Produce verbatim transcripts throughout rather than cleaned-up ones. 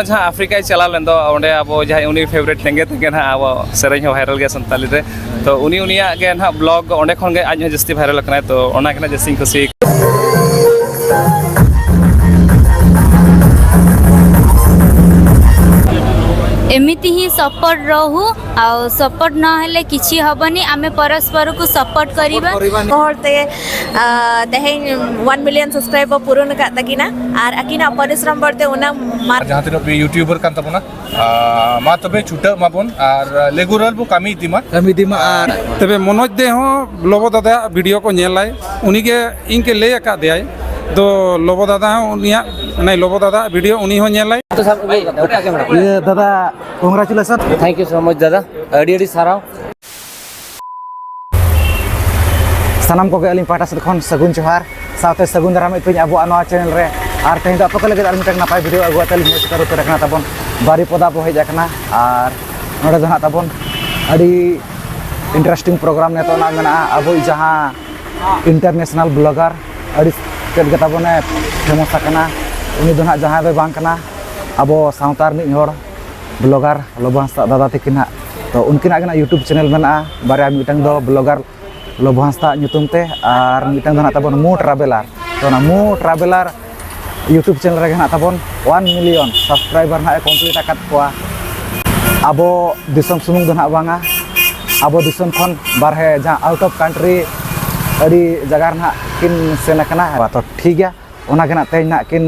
ᱡᱟᱦᱟᱸ ᱟᱯᱷᱨᱤᱠᱟᱭ ᱪᱟᱞᱟᱣ ᱞᱮᱱ ᱫᱚ, ᱚᱸᱰᱮ ᱟᱵᱚ ᱡᱟᱦᱟᱸᱭ ᱩᱱᱤ ᱯᱷᱮᱵᱟᱨᱮᱴ ᱛᱮᱸᱜᱮ ᱛᱮᱸᱜᱮ ᱱᱟᱦᱟᱜ ᱟᱵᱚ ᱥᱮᱨᱮᱧ ᱦᱚᱸ ᱵᱷᱟᱭᱨᱟᱞ ᱜᱮᱭᱟ ᱥᱟᱱᱛᱟᱞᱤ ᱨᱮ᱾ ᱛᱚ ᱩᱱᱤ ᱩᱱᱤᱭᱟᱜ ᱜᱮ ᱱᱟᱦᱟᱜ ᱵᱞᱚᱜ ᱚᱸᱰᱮ ᱠᱷᱚᱱ ᱜᱮ ᱟᱡ ᱦᱚᱸ ᱡᱟᱹᱥᱛᱤ ᱵᱷᱟᱭᱨᱟᱞ ᱟᱠᱟᱱᱟᱭ᱾ ᱛᱚ ᱚᱱᱟ ᱜᱮ ᱱᱟᱦᱟᱜ ᱡᱟᱹᱥᱛᱤᱧ ᱠᱩᱥᱤ। ଏମିତି ହିଁ ସପୋର୍ଟ ରହୁ, ଆଉ ସପୋର୍ଟ ନହେଲେ କିଛି ହବନି। ଆମେ ପରସ୍ପରକୁ ସପୋର୍ଟ କରିବା। ᱜᱚᱦᱚᱲ ᱛᱮ, ᱟ, ᱛᱮᱦᱮᱧ ᱚᱣᱟᱱ ᱢᱤᱞᱤᱭᱚᱱ ᱥᱟᱵᱥᱠᱨᱟᱭᱵᱟᱨ ᱯᱩᱨᱩᱱ ᱟᱠᱟᱫ ᱛᱟᱹᱠᱤᱱᱟ ᱟᱨ ᱟᱹᱠᱤᱱᱟᱜ ᱯᱚᱨᱤᱥᱨᱚᱢ ᱵᱚᱞᱛᱮ ᱩᱱᱟᱹᱜ ᱢᱟᱨ- ᱡᱟᱦᱟᱸ ᱛᱤᱱᱟᱹᱜ ᱯᱮ ᱭᱩᱴᱩᱵᱟᱨ ᱠᱟᱱ ᱛᱟᱵᱚᱱᱟ, ᱟ, ᱢᱟ ᱛᱚᱵᱮ ᱪᱷᱩᱴᱟᱹᱜ ᱢᱟᱵᱚᱱ ᱟᱨ ᱞᱮᱜᱩᱨᱟᱞ ᱵᱚ ᱠᱟᱹᱢᱤ ᱤᱫᱤ ᱢᱟ᱾ ᱠᱟᱹᱢᱤ ᱤᱫᱤ ᱢᱟ᱾ ᱟᱨ ᱛᱚᱵᱮ ᱢᱚᱱᱳᱡᱽ ᱫᱮ ᱦᱚᱸ ᱞᱚᱵᱚ ᱫᱟᱫᱟᱭᱟᱜ ᱵᱷᱤᱰᱤᱭᱳ ᱠᱚ ᱧᱮᱞᱟᱭ, ᱩᱱᱤᱜᱮ ᱤᱧ ᱜᱮ ᱞᱟᱹᱭ ᱟᱠᱟᱫ ᱫᱮᱭᱟᱭ᱾ ᱛᱚ ᱞᱚᱵᱚ ᱫᱟᱫᱟ ᱦᱚᱸ ᱩᱱᱤᱭᱟᱜ, ᱢᱟᱱᱮ ᱞᱚᱵᱚ ᱫᱟᱫᱟᱭᱟᱜ ᱵᱷᱤᱰᱤᱭᱳ ᱩᱱᱤ ᱦᱚᱸ ᱧᱮᱞᱟᱭ᱾ ᱤᱭᱟᱹ ᱫᱟᱫᱟ, ᱠᱚᱝᱜᱨᱟᱪᱩᱞᱮᱥᱚᱱ᱾ ᱛᱷᱮᱝᱠ ᱭᱩ ᱥᱳ ᱢᱟᱪ ᱫᱟᱫᱟ, ᱟᱹᱰᱤ ᱟᱹᱰᱤ ᱥᱟᱨᱦᱟᱣ᱾ ᱥᱟᱱᱟᱢ ᱠᱚᱜᱮ ᱟᱹᱞᱤᱧ ᱯᱟᱦᱴᱟ ᱥᱮᱫ ᱠᱷᱚᱱ ᱥᱟᱹᱜᱩᱱ ᱡᱚᱦᱟᱨ, ᱥᱟᱶᱛᱮ ᱥᱟᱹᱜᱩᱱ ᱫᱟᱨᱟᱢᱮᱫ ᱯᱮᱭᱟᱹᱧ ᱟᱵᱚᱣᱟᱜ ᱱᱚᱣᱟ ᱪᱮᱱᱮᱞ ᱨᱮ᱾ ᱟᱨ ᱛᱮᱦᱮᱧ ᱫᱚ ᱟᱯᱮ ᱠᱚ ᱞᱟᱹᱜᱤᱫ ᱟᱨ ᱢᱤᱫᱴᱟᱝ ᱱᱟᱯᱟᱭ ᱵᱷᱤᱰᱤᱭᱳ ᱟᱹᱜᱩ ᱠᱟᱛᱮ ᱞᱤᱧ ᱦᱮᱡ ᱥᱮᱴᱮᱨ ᱩᱛᱟᱹᱨ ᱟᱠᱟᱱᱟ ᱛᱟᱵᱚᱱ᱾ ᱵᱟᱨᱤᱯᱚᱫᱟ ᱵᱚ ᱦᱮᱡ ᱟᱠᱟᱱᱟ ᱟᱨ ᱱᱚᱰᱮ ᱫᱚ ᱱᱟᱦᱟᱜ ᱛᱟᱵᱚᱱ ᱟᱹᱰᱤ ᱤᱱᱴᱟᱨᱮᱥᱴᱤᱝ ᱯᱨᱳᱜᱨᱟᱢ ᱱᱤᱛᱚᱜ ᱱᱟᱦᱟᱜ ᱢᱮᱱᱟᱜᱼᱟ᱾ ᱟᱵᱚᱭᱤᱡ ᱡᱟᱦᱟᱸ ᱤᱱᱴᱟᱨᱱᱮᱥᱱᱟᱞ ᱵᱞᱚᱜᱟᱨ, ᱟᱹᱰᱤ ᱛᱮᱫ ᱜᱮ ᱛᱟᱵᱚᱱᱮ ᱯᱷᱮᱢᱟᱥ ᱟᱠᱟᱱᱟ, ᱩᱱᱤ ᱫᱚ ᱱᱟᱦᱟᱜ ᱡᱟᱦᱟᱸᱭ ᱫᱚᱭ ᱵᱟᱝ ᱠᱟᱱᱟ, ᱟᱵᱚ ᱥᱟᱶᱛᱟ ᱨᱤᱱᱤᱡ ᱦᱚᱲ ᱵᱞᱚᱜᱟᱨ ᱞᱚᱵᱚ ᱦᱟᱸᱥᱫᱟ ᱫᱟᱫᱟ ᱛᱟᱹᱠᱤᱱ ᱦᱟᱸᱜ᱾ ᱛᱚ ᱩᱱᱠᱤᱱᱟᱜ ᱜᱮ ᱱᱟᱜ ᱭᱩᱴᱩᱵᱽ ᱪᱮᱱᱮᱞ ᱢᱮᱱᱟᱜᱼᱟ ᱵᱟᱨᱭᱟ, ᱢᱤᱫᱴᱟᱝ ᱫᱚ ᱵᱞᱚᱜᱟᱨ ᱞᱚᱵᱚ ᱦᱟᱸᱥᱫᱟ ᱧᱩᱛᱩᱢ ᱛᱮ ᱟᱨ ᱢᱤᱫᱴᱟᱝ ᱫᱚ ᱱᱟᱜ ᱛᱟᱵᱚᱱ ᱢᱩ ᱴᱨᱟᱵᱷᱮᱞᱟᱨ᱾ ᱛᱚ ᱚᱱᱟ ᱢᱩ ᱴᱨᱟᱵᱷᱮᱞᱟᱨ ᱭᱩᱴᱩᱵᱽ ᱪᱮᱱᱮᱞ ᱨᱮᱜᱮ ᱱᱟᱜ ᱛᱟᱵᱚᱱ ᱚᱣᱟᱱ ᱢᱤᱞᱤᱭᱚᱱ ᱥᱟᱵᱥᱠᱨᱟᱭᱵᱟᱨ ᱱᱟᱜ ᱮ ᱠᱚᱢᱯᱞᱤᱴ ᱟᱠᱟᱫ ᱠᱚᱣᱟ᱾ ᱟᱵᱚ ᱫᱤᱥᱚᱢ ᱥᱩᱢᱩᱝ ᱫᱚ ᱱᱟᱜ ᱵᱟᱝᱟ, ᱟᱵᱚ ᱫᱤᱥᱚᱢ ᱠᱷᱚᱱ ᱵᱟᱨᱦᱮ ᱡᱟᱦᱟᱸ ᱟᱣᱩᱴ ᱚᱯᱷ ᱠᱟᱱᱴᱨᱤ ᱟᱹᱰᱤ ᱡᱟᱭᱜᱟ ᱨᱮ ᱱᱟᱜ ᱠᱤᱱ ᱥᱮᱱ ᱟᱠᱟᱱᱟ᱾ ᱛᱚ ᱴᱷᱤᱠ ᱜᱮᱭᱟ, ᱚᱱᱟ ᱜᱮ ᱱᱟᱜ ᱛᱮᱦᱮᱧ ᱱᱟᱜ ᱠᱤᱱ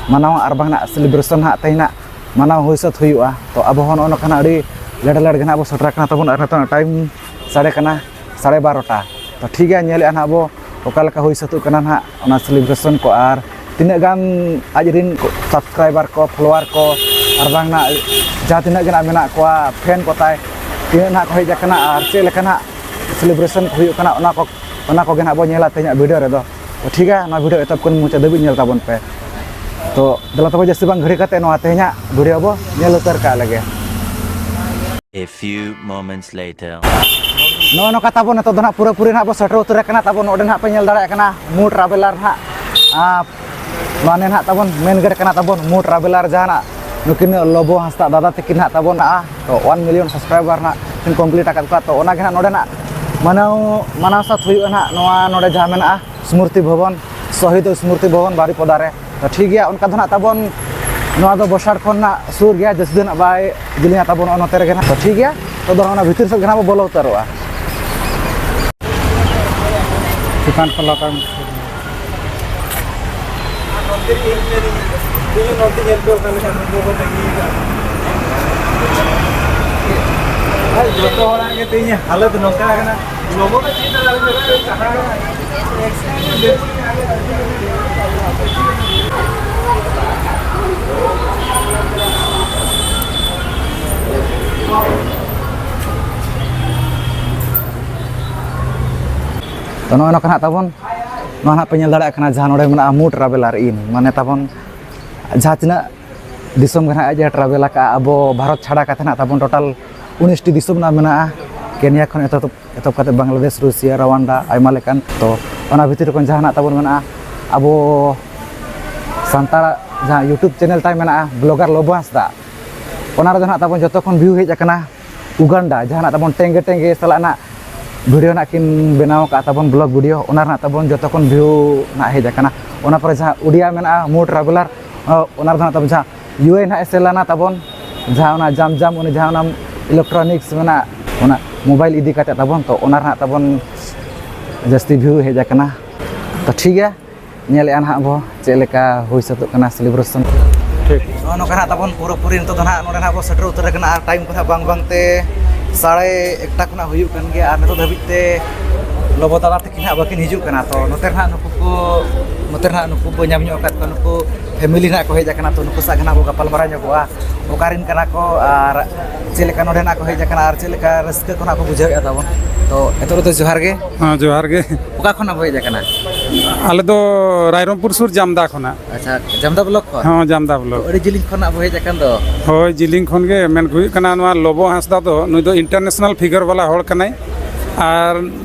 ᱢᱟᱱᱟᱣᱟ ᱟᱨ ᱵᱟᱝ ᱱᱟᱜ ᱥᱮᱞᱤᱵᱨᱮᱥᱚᱱ ᱱᱟᱜ ᱛᱮᱦᱮᱧ ᱱᱟᱜ ᱢᱟᱱᱟᱣ ᱦᱩᱭ ᱥᱟᱹᱛ ᱦᱩᱭᱩᱜᱼᱟ᱾ ᱛᱚ ᱟᱵᱚ ᱦᱚᱸ ᱱᱚᱜᱼᱚ ᱱᱚᱝᱠᱟ ᱱᱟᱜ ᱟᱹᱰᱤ ᱞᱮᱰ ᱞᱮᱰ ᱜᱮ ᱱᱟᱜ ᱵᱚ ᱥᱮᱴᱮᱨ ᱟᱠᱟᱱᱟ ᱛᱟᱵᱚᱱ, ᱟᱨ ᱱᱤᱛᱚᱜ ᱴᱟᱭᱤᱢ ᱥᱟᱲᱮ ᱠᱟᱱᱟ ᱥᱟᱲᱮ ᱵᱟᱨᱚᱴᱟ᱾ ᱛᱚ ᱴᱷᱤᱠ ᱜᱮᱭᱟ, ᱧᱮᱞᱮᱫᱼᱟ ᱱᱟᱜ ᱵᱚ ᱚᱠᱟ ᱞᱮᱠᱟ ᱦᱩᱭ ᱥᱟᱹᱛᱚᱜ ᱠᱟᱱᱟ ᱱᱟᱜ ᱚᱱᱟ ᱥᱮᱞᱤᱵᱨᱮᱥᱚᱱ ᱠᱚ, ᱟᱨ ᱛᱤᱱᱟᱹᱜ ᱜᱟᱱ ᱟᱡ ᱨᱤᱱ ᱥᱟᱵᱥᱠᱨᱟᱭᱵᱟᱨ ᱠᱚ, ᱯᱷᱚᱞᱳᱣᱟᱨ ᱠᱚ, ᱟᱨ ᱵᱟᱝ ᱱᱟᱜ ᱡᱟᱦᱟᱸ ᱛᱤᱱᱟᱹᱜ ᱜᱮ ᱱᱟᱜ ᱢᱮᱱᱟᱜ ᱠᱚᱣᱟ ᱯᱷᱮᱱ ᱠᱚ ᱛᱟᱭ, ᱛᱤᱱᱟᱹᱜ ᱱᱟᱜ ᱠᱚ ᱦᱮᱡ ᱟᱠᱟᱱᱟ ᱟᱨ ᱪᱮᱫ ᱞᱮᱠᱟ ᱱᱟᱜ ᱥᱮᱞᱤᱵᱨᱮᱥᱚᱱ ᱠᱚ ᱦᱩᱭᱩᱜ ᱠᱟᱱᱟ, ᱚᱱᱟ ᱠᱚ, ᱚᱱᱟ ᱠᱚᱜᱮ ᱱᱟᱜ ᱵᱚ ᱧᱮᱞᱟ ᱛᱮᱦᱮᱧᱟᱜ ᱵᱷᱤᱰᱤᱭᱳ ᱨᱮᱫᱚ᱾ ᱛᱚ ᱴᱷᱤᱠ ᱜᱮᱭᱟ, ᱱᱚᱣᱟ ᱵᱷᱤᱰᱤᱭᱳ ᱮᱛᱚᱦᱚᱵ ᱠᱷᱚᱱ ᱢᱩᱪᱟᱹᱫ ᱫᱷᱟᱹᱵᱤᱡ ᱧᱮᱞ ᱛᱟᱵᱚᱱ ᱯᱮ᱾ ᱛᱚ ᱫᱮᱞᱟ ᱛᱚᱵᱮ ᱡᱟᱹᱥᱛᱤ ᱵᱟᱝ ᱜᱷᱟᱹᱲᱤ ᱠᱟᱛᱮ ᱱᱚᱣᱟ ᱛᱮᱦᱮᱧᱟᱜ ᱵᱷᱤᱰᱤᱭᱳ ᱵᱚ ᱧᱮᱞ ᱩᱛᱟᱹᱨ ᱠᱟᱜ ᱞᱮᱜᱮ᱾ A few moments later. ᱱᱚᱜᱼᱚ ᱱᱚᱝᱠᱟ ᱛᱟᱵᱚᱱ ᱱᱤᱛᱚᱜ ᱫᱚ ᱱᱟᱜ ᱯᱩᱨᱟᱹᱯᱩᱨᱤ ᱱᱟᱜ ᱵᱚ ᱥᱮᱴᱮᱨ ᱩᱛᱟᱹᱨ ᱟᱠᱟᱱᱟ ᱛᱟᱵᱚᱱ᱾ ᱱᱚᱰᱮ ᱱᱟᱜ ᱯᱮ ᱧᱮᱞ ᱫᱟᱲᱮᱭᱟᱜ ᱠᱟᱱᱟ ᱢᱩ ᱴᱨᱟᱵᱷᱮᱞᱟᱨ ᱱᱟᱜ, ᱟᱨ ᱢᱟᱱᱮ ᱱᱟᱜ ᱛᱟᱵᱚᱱ ᱢᱮᱱ ᱜᱮᱴ ᱠᱟᱱᱟ ᱛᱟᱵᱚᱱ ᱢᱩ ᱴᱨᱟᱵᱷᱮᱞᱟᱨ ᱡᱟᱦᱟᱱᱟᱜ ᱱᱩᱠᱤᱱ ᱞᱚᱵᱚ ᱦᱟᱸᱥᱫᱟ ᱫᱟᱫᱟ ᱛᱟᱹᱠᱤᱱ ᱦᱟᱸᱜ ᱛᱟᱵᱚᱱ ᱱᱟᱜ ᱛᱚ ᱚᱣᱟᱱ ᱢᱤᱞᱤᱭᱚᱱ ᱥᱟᱵᱥᱠᱨᱟᱭᱵᱟᱨ ᱱᱟᱜ ᱠᱤᱱ ᱠᱚᱢᱯᱞᱤᱴ ᱟᱠᱟᱫ ᱠᱚᱣᱟ᱾ ᱛᱚ ᱚᱱᱟ ᱜᱮ ᱱᱟᱜ ᱱᱚᱰᱮ ᱱᱟᱜ ᱢᱟᱱᱟᱣ, ᱢᱟᱱᱟᱣ ᱥᱟᱛ ᱦᱩᱭᱩᱜᱼᱟ ᱱᱟᱜ ᱱᱚᱣᱟ ᱱᱚᱰᱮ ᱡᱟᱦᱟᱸ ᱢᱮᱱᱟᱜᱼᱟ ᱥᱢᱨᱩᱛᱤ ᱵᱷᱚᱵᱚᱱ, ᱥᱚᱦᱤᱫ ᱥᱢᱨᱩᱛᱤ ᱵᱷᱚᱵᱚᱱ ᱵᱟᱨᱤᱯᱚᱫᱟ ᱨᱮ᱾ ᱛᱚ ᱴᱷᱤᱠ ᱜᱮᱭᱟ, ᱚᱱᱠᱟ ᱫᱚ ᱱᱟᱜ ᱛᱟᱵᱚᱱ ᱱᱚᱣᱟ ᱫᱚ ᱵᱚᱥᱟᱲ ᱠᱷᱚᱱ ᱱᱟᱜ ᱥᱩᱨ ᱜᱮᱭᱟ, ᱡᱟᱹᱥᱛᱤ ᱫᱚ ᱱᱟᱜ ᱵᱟᱭ ᱡᱮᱞᱮᱧᱟ ᱛᱟᱵᱚᱱ ᱱᱚᱜᱼᱚ ᱱᱚᱛᱮ ᱨᱮᱜᱮ ᱱᱟᱜ᱾ ᱛᱚ ᱴᱷᱤᱠ ᱜᱮᱭᱟ, ᱛᱚ ᱫᱚ ᱚᱱᱟ ᱵᱷᱤᱛᱤᱨ ᱥᱮᱫ ᱜᱮ ᱱᱟᱜ ᱵᱚ ᱵᱚᱞᱚ ᱩᱛᱟᱹᱨᱚᱜᱼᱟ᱾ ᱪᱮᱛᱟᱱ ᱠᱷᱚᱱ ᱞᱟᱛᱟᱨ ᱢᱩᱪᱟᱹᱫ᱾ ᱟᱨ ᱱᱚᱛᱮ ᱨᱮ ᱤᱧ ᱢᱮᱱᱤᱧ, ᱤᱧ ᱦᱚᱸ ᱱᱚᱛᱮ ᱧᱮᱞ ᱯᱮ ᱚᱠᱟ ᱞᱮᱠᱟ ᱱᱩᱠᱩ ᱠᱚ ᱛᱟᱹᱜᱤ ᱟᱠᱟᱫ᱾ ᱟᱨ ᱡᱚᱛᱚ ᱦᱚᱲᱟᱜ ᱜᱮ ᱛᱮᱦᱮᱧ ᱦᱟᱞᱚᱛ ᱱᱚᱝᱠᱟ ᱟᱠᱟᱱᱟ᱾ ᱞᱚᱵᱚ ᱫᱚ ᱪᱮᱫ ᱫᱟᱨᱟᱭ ᱛᱮ ᱠᱟᱛᱷᱟ ᱠᱟᱱᱟ? ᱛᱚ ᱱᱚᱜᱼᱚᱭ ᱱᱚᱝᱠᱟ ᱱᱟᱜ ᱛᱟᱵᱚᱱ, ᱱᱚᱣᱟ ᱱᱟᱜ ᱯᱮ ᱧᱮᱞ ᱫᱟᱲᱮᱭᱟᱜ ᱠᱟᱱᱟ, ᱡᱟᱦᱟᱸ ᱱᱚᱰᱮ ᱢᱮᱱᱟᱜᱼᱟ ᱢᱩ ᱴᱨᱟᱵᱷᱮᱞᱟᱨ ᱤᱱ, ᱢᱟᱱᱮ ᱛᱟᱵᱚᱱ ᱡᱟᱦᱟᱸ ᱛᱤᱱᱟᱹᱜ ᱫᱤᱥᱚᱢ ᱜᱮ ᱱᱟᱜ ᱮ ᱴᱨᱟᱵᱷᱮᱞ ᱟᱠᱟᱫᱼᱟ, ᱟᱵᱚ ᱵᱷᱟᱨᱚᱛ ᱪᱷᱟᱲᱟ ᱠᱟᱛᱮ ᱱᱟᱜ ᱛᱟᱵᱚᱱ ᱴᱳᱴᱟᱞ ᱩᱱᱤᱥ ᱴᱤ ᱫᱤᱥᱚᱢ ᱱᱟᱜ ᱢᱮᱱᱟᱜᱼᱟ᱾ ᱠᱮᱱᱤᱭᱟ ᱠᱷᱚᱱ ᱮᱛᱚᱦᱚᱵ, ᱮᱛᱚᱦᱚᱵ ᱠᱟᱛᱮ ᱵᱟᱝᱞᱟᱫᱮᱥ, ᱨᱩᱥᱤᱭᱟ, ᱨᱣᱟᱱᱰᱟ, ᱟᱭᱢᱟ ᱞᱮᱠᱟᱱ᱾ ᱛᱚ ᱚᱱᱟ ᱵᱷᱤᱛᱤᱨ ᱠᱷᱚᱱ ᱡᱟᱦᱟᱸ ᱱᱟᱜ ᱛᱟᱵᱚᱱ ᱢᱮᱱᱟᱜᱼᱟ, ᱟᱵᱚ ᱥᱟᱱᱛᱟᱲᱟᱜ ᱡᱟᱦᱟᱸ YouTube ᱪᱮᱱᱮᱞ ᱛᱟᱭ ᱢᱮᱱᱟᱜᱼᱟ, ᱵᱞᱚᱜᱟᱨ ᱞᱚᱵᱚ ᱦᱟᱸᱥᱫᱟ, ᱚᱱᱟ ᱨᱮᱫᱚ ᱱᱟᱜ ᱛᱟᱵᱚᱱ ᱡᱚᱛᱚ ᱠᱷᱚᱱ ᱵᱷᱤᱭᱩ ᱦᱮᱡ ᱟᱠᱟᱱᱟ ᱩᱜᱟᱱᱰᱟ, ᱡᱟᱦᱟᱸ ᱱᱟᱜ ᱛᱟᱵᱚᱱ ᱴᱮᱝᱜᱮ ᱴᱮᱝᱜᱮ ᱥᱟᱞᱟᱜ ᱱᱟᱜ ᱵᱷᱤᱰᱤᱭᱳ ᱱᱟᱜ ᱠᱤᱱ ᱵᱮᱱᱟᱣ ᱟᱠᱟᱫ ᱛᱟᱵᱚᱱ, ᱵᱞᱚᱜ ᱵᱷᱤᱰᱤᱭᱳ, ᱚᱱᱟ ᱨᱮᱱᱟᱜ ᱛᱟᱵᱚᱱ ᱡᱚᱛᱚ ᱠᱷᱚᱱ ᱵᱷᱤᱭᱩ ᱱᱟᱜ ᱦᱮᱡ ᱟᱠᱟᱱᱟ᱾ ᱚᱱᱟ ᱯᱚᱨᱮ ᱡᱟᱦᱟᱸ ᱩᱰᱤᱭᱟ ᱢᱮᱱᱟᱜᱼᱟ, ᱢᱩ ᱴᱨᱟᱵᱷᱮᱞᱟᱨ, ᱚᱱᱟ ᱨᱮᱫᱚ ᱱᱟᱜ ᱛᱟᱵᱚᱱ ᱡᱟᱦᱟᱸ ᱤᱭᱩ ᱟᱭ ᱱᱟᱜ ᱮ ᱥᱮᱞ ᱞᱮᱱᱟ ᱛᱟᱵᱚᱱ, ᱡᱟᱦᱟᱸ ᱚᱱᱟ ᱡᱟᱢ ᱡᱟᱢ, ᱩᱱᱤ ᱡᱟᱦᱟᱸ ᱚᱱᱟ ᱤᱞᱮᱠᱴᱨᱚᱱᱤᱠᱥ ᱢᱮᱱᱟᱜ, ᱚᱱᱟ ᱢᱳᱵᱟᱭᱤᱞ ᱤᱫᱤ ᱠᱟᱛᱮ ᱛᱟᱵᱚᱱ, ᱛᱚ ᱚᱱᱟ ᱨᱮᱱᱟᱜ ᱛᱟᱵᱚᱱ ᱡᱟᱹᱥᱛᱤ ᱵᱷᱤᱭᱩ ᱦᱮᱡ ᱟᱠᱟᱱᱟ᱾ ᱛᱚ ᱴᱷᱤᱠ ᱜᱮᱭᱟ, ᱧᱮᱞᱮᱜᱼᱟ ᱱᱟᱦᱟᱜ ᱵᱚ ᱪᱮᱫ ᱞᱮᱠᱟ ᱦᱩᱭ ᱥᱟᱹᱛᱚᱜ ᱠᱟᱱᱟ ᱥᱮᱞᱤᱵᱨᱮᱥᱚᱱ᱾ ᱴᱷᱤᱠ᱾ ᱱᱚᱜᱼᱚ ᱱᱚᱝᱠᱟ ᱱᱟᱦᱟᱜ ᱛᱟᱵᱚᱱ ᱯᱩᱨᱟᱹᱯᱩᱨᱤ ᱱᱤᱛᱚᱜ ᱫᱚ ᱱᱟᱦᱟᱜ ᱱᱚᱰᱮ ᱱᱟᱦᱟᱜ ᱵᱚ ᱥᱮᱴᱮᱨ ᱩᱛᱟᱹᱨ ᱟᱠᱟᱱᱟ ᱟᱨ ᱴᱟᱭᱤᱢ ᱠᱚ ᱱᱟᱦᱟᱜ ᱵᱟᱝ ᱵᱟᱝ ᱛᱮ ᱥᱟᱲᱮ ᱮᱠᱴᱟ ᱠᱷᱚᱱᱟᱜ ᱦᱩᱭᱩᱜ ᱠᱟᱱ ᱜᱮᱭᱟ ᱟᱨ ᱱᱤᱛᱚᱜ ᱫᱷᱟᱹᱵᱤᱡ ᱛᱮ ᱞᱚᱵᱚ ᱫᱟᱫᱟ ᱛᱟᱹᱠᱤᱱ ᱦᱟᱸᱜ ᱵᱟᱹᱠᱤᱱ ᱦᱤᱡᱩᱜ ᱠᱟᱱᱟ᱾ ᱛᱚ ᱱᱚᱛᱮ ᱨᱮ ᱱᱟᱦᱟᱜ ᱱᱩᱠᱩ ᱠᱚ, ᱱᱚᱛᱮ ᱨᱮ ᱱᱟᱦᱟᱜ ᱱᱩᱠᱩ ᱵᱚ ᱧᱟᱢ ᱧᱚᱜ ᱟᱠᱟᱫ ᱠᱚᱣᱟ, ᱱᱩᱠᱩ ᱯᱷᱮᱢᱤᱞᱤ ᱱᱟᱦᱟᱜ ᱠᱚ ᱦᱮᱡ ᱟᱠᱟᱱᱟ᱾ ᱛᱚ ᱱᱩᱠᱩ ᱥᱟᱶ ᱜᱮ ᱱᱟᱦᱟᱜ ᱵᱚ ᱜᱟᱯᱟᱞᱢᱟᱨᱟᱣ ᱧᱚᱜᱚᱜᱼᱟ, ᱚᱠᱟ ᱨᱮᱱ ᱠᱟᱱᱟ ᱠᱚ ᱟᱨ ᱪᱮᱫ ᱞᱮᱠᱟ ᱱᱚᱰᱮ ᱱᱟᱦᱟᱜ ᱠᱚ ᱦᱮᱡ ᱟᱠᱟᱱᱟ ᱟᱨ ᱪᱮᱫ ᱞᱮᱠᱟ ᱨᱟᱹᱥᱠᱟᱹ ᱠᱚ ᱱᱟᱦᱟᱜ ᱠᱚ ᱵᱩᱡᱷᱟᱹᱣᱮᱫᱼᱟ ᱛᱟᱵᱚᱱ᱾ ᱛᱚ ᱮᱛᱚᱦᱚᱵ ᱨᱮᱫᱚ ᱡᱚᱦᱟᱨ ᱜᱮ᱾ ᱦᱮᱸ, ᱡᱚᱦᱟᱨ ᱜᱮ᱾ ᱚᱠᱟ ᱠᱷᱚᱱᱟᱜ ᱵᱚ ᱦᱮᱡ ᱟᱠᱟᱱᱟ? ᱟᱞᱮ ᱫᱚ ᱨᱟᱭᱨᱚᱝᱯᱩᱨ ᱥᱩᱨ ᱡᱟᱢᱫᱟ ᱠᱷᱚᱱᱟᱜ᱾ ᱟᱪᱪᱷᱟ, ᱡᱟᱢᱫᱟ ᱵᱞᱚᱠ ᱠᱷᱚᱱ? ᱦᱚᱸ, ᱡᱟᱢᱫᱟ ᱵᱞᱚᱠ᱾ ᱛᱚ, ᱟᱹᱰᱤ ᱡᱤᱞᱤᱧ ᱠᱷᱚᱱᱟᱜ ᱵᱚ ᱦᱮᱡ ᱟᱠᱟᱱ ᱫᱚ᱾ ᱦᱳᱭ, ᱡᱤᱞᱤᱧ ᱠᱷᱚᱱ ᱜᱮ᱾ ᱢᱮᱱ ᱦᱩᱭᱩᱜ ᱠᱟᱱᱟ, ᱱᱚᱣᱟ ᱞᱚᱵᱚ ᱦᱟᱸᱥᱫᱟ ᱫᱚ, ᱱᱩᱭ ᱫᱚ ᱤᱱᱴᱟᱨᱱᱮᱥᱱᱟᱞ ᱯᱷᱤᱜᱟᱨ ᱵᱟᱞᱟ ᱦᱚᱲ ᱠᱟᱱᱟᱭ᱾ ᱟᱨ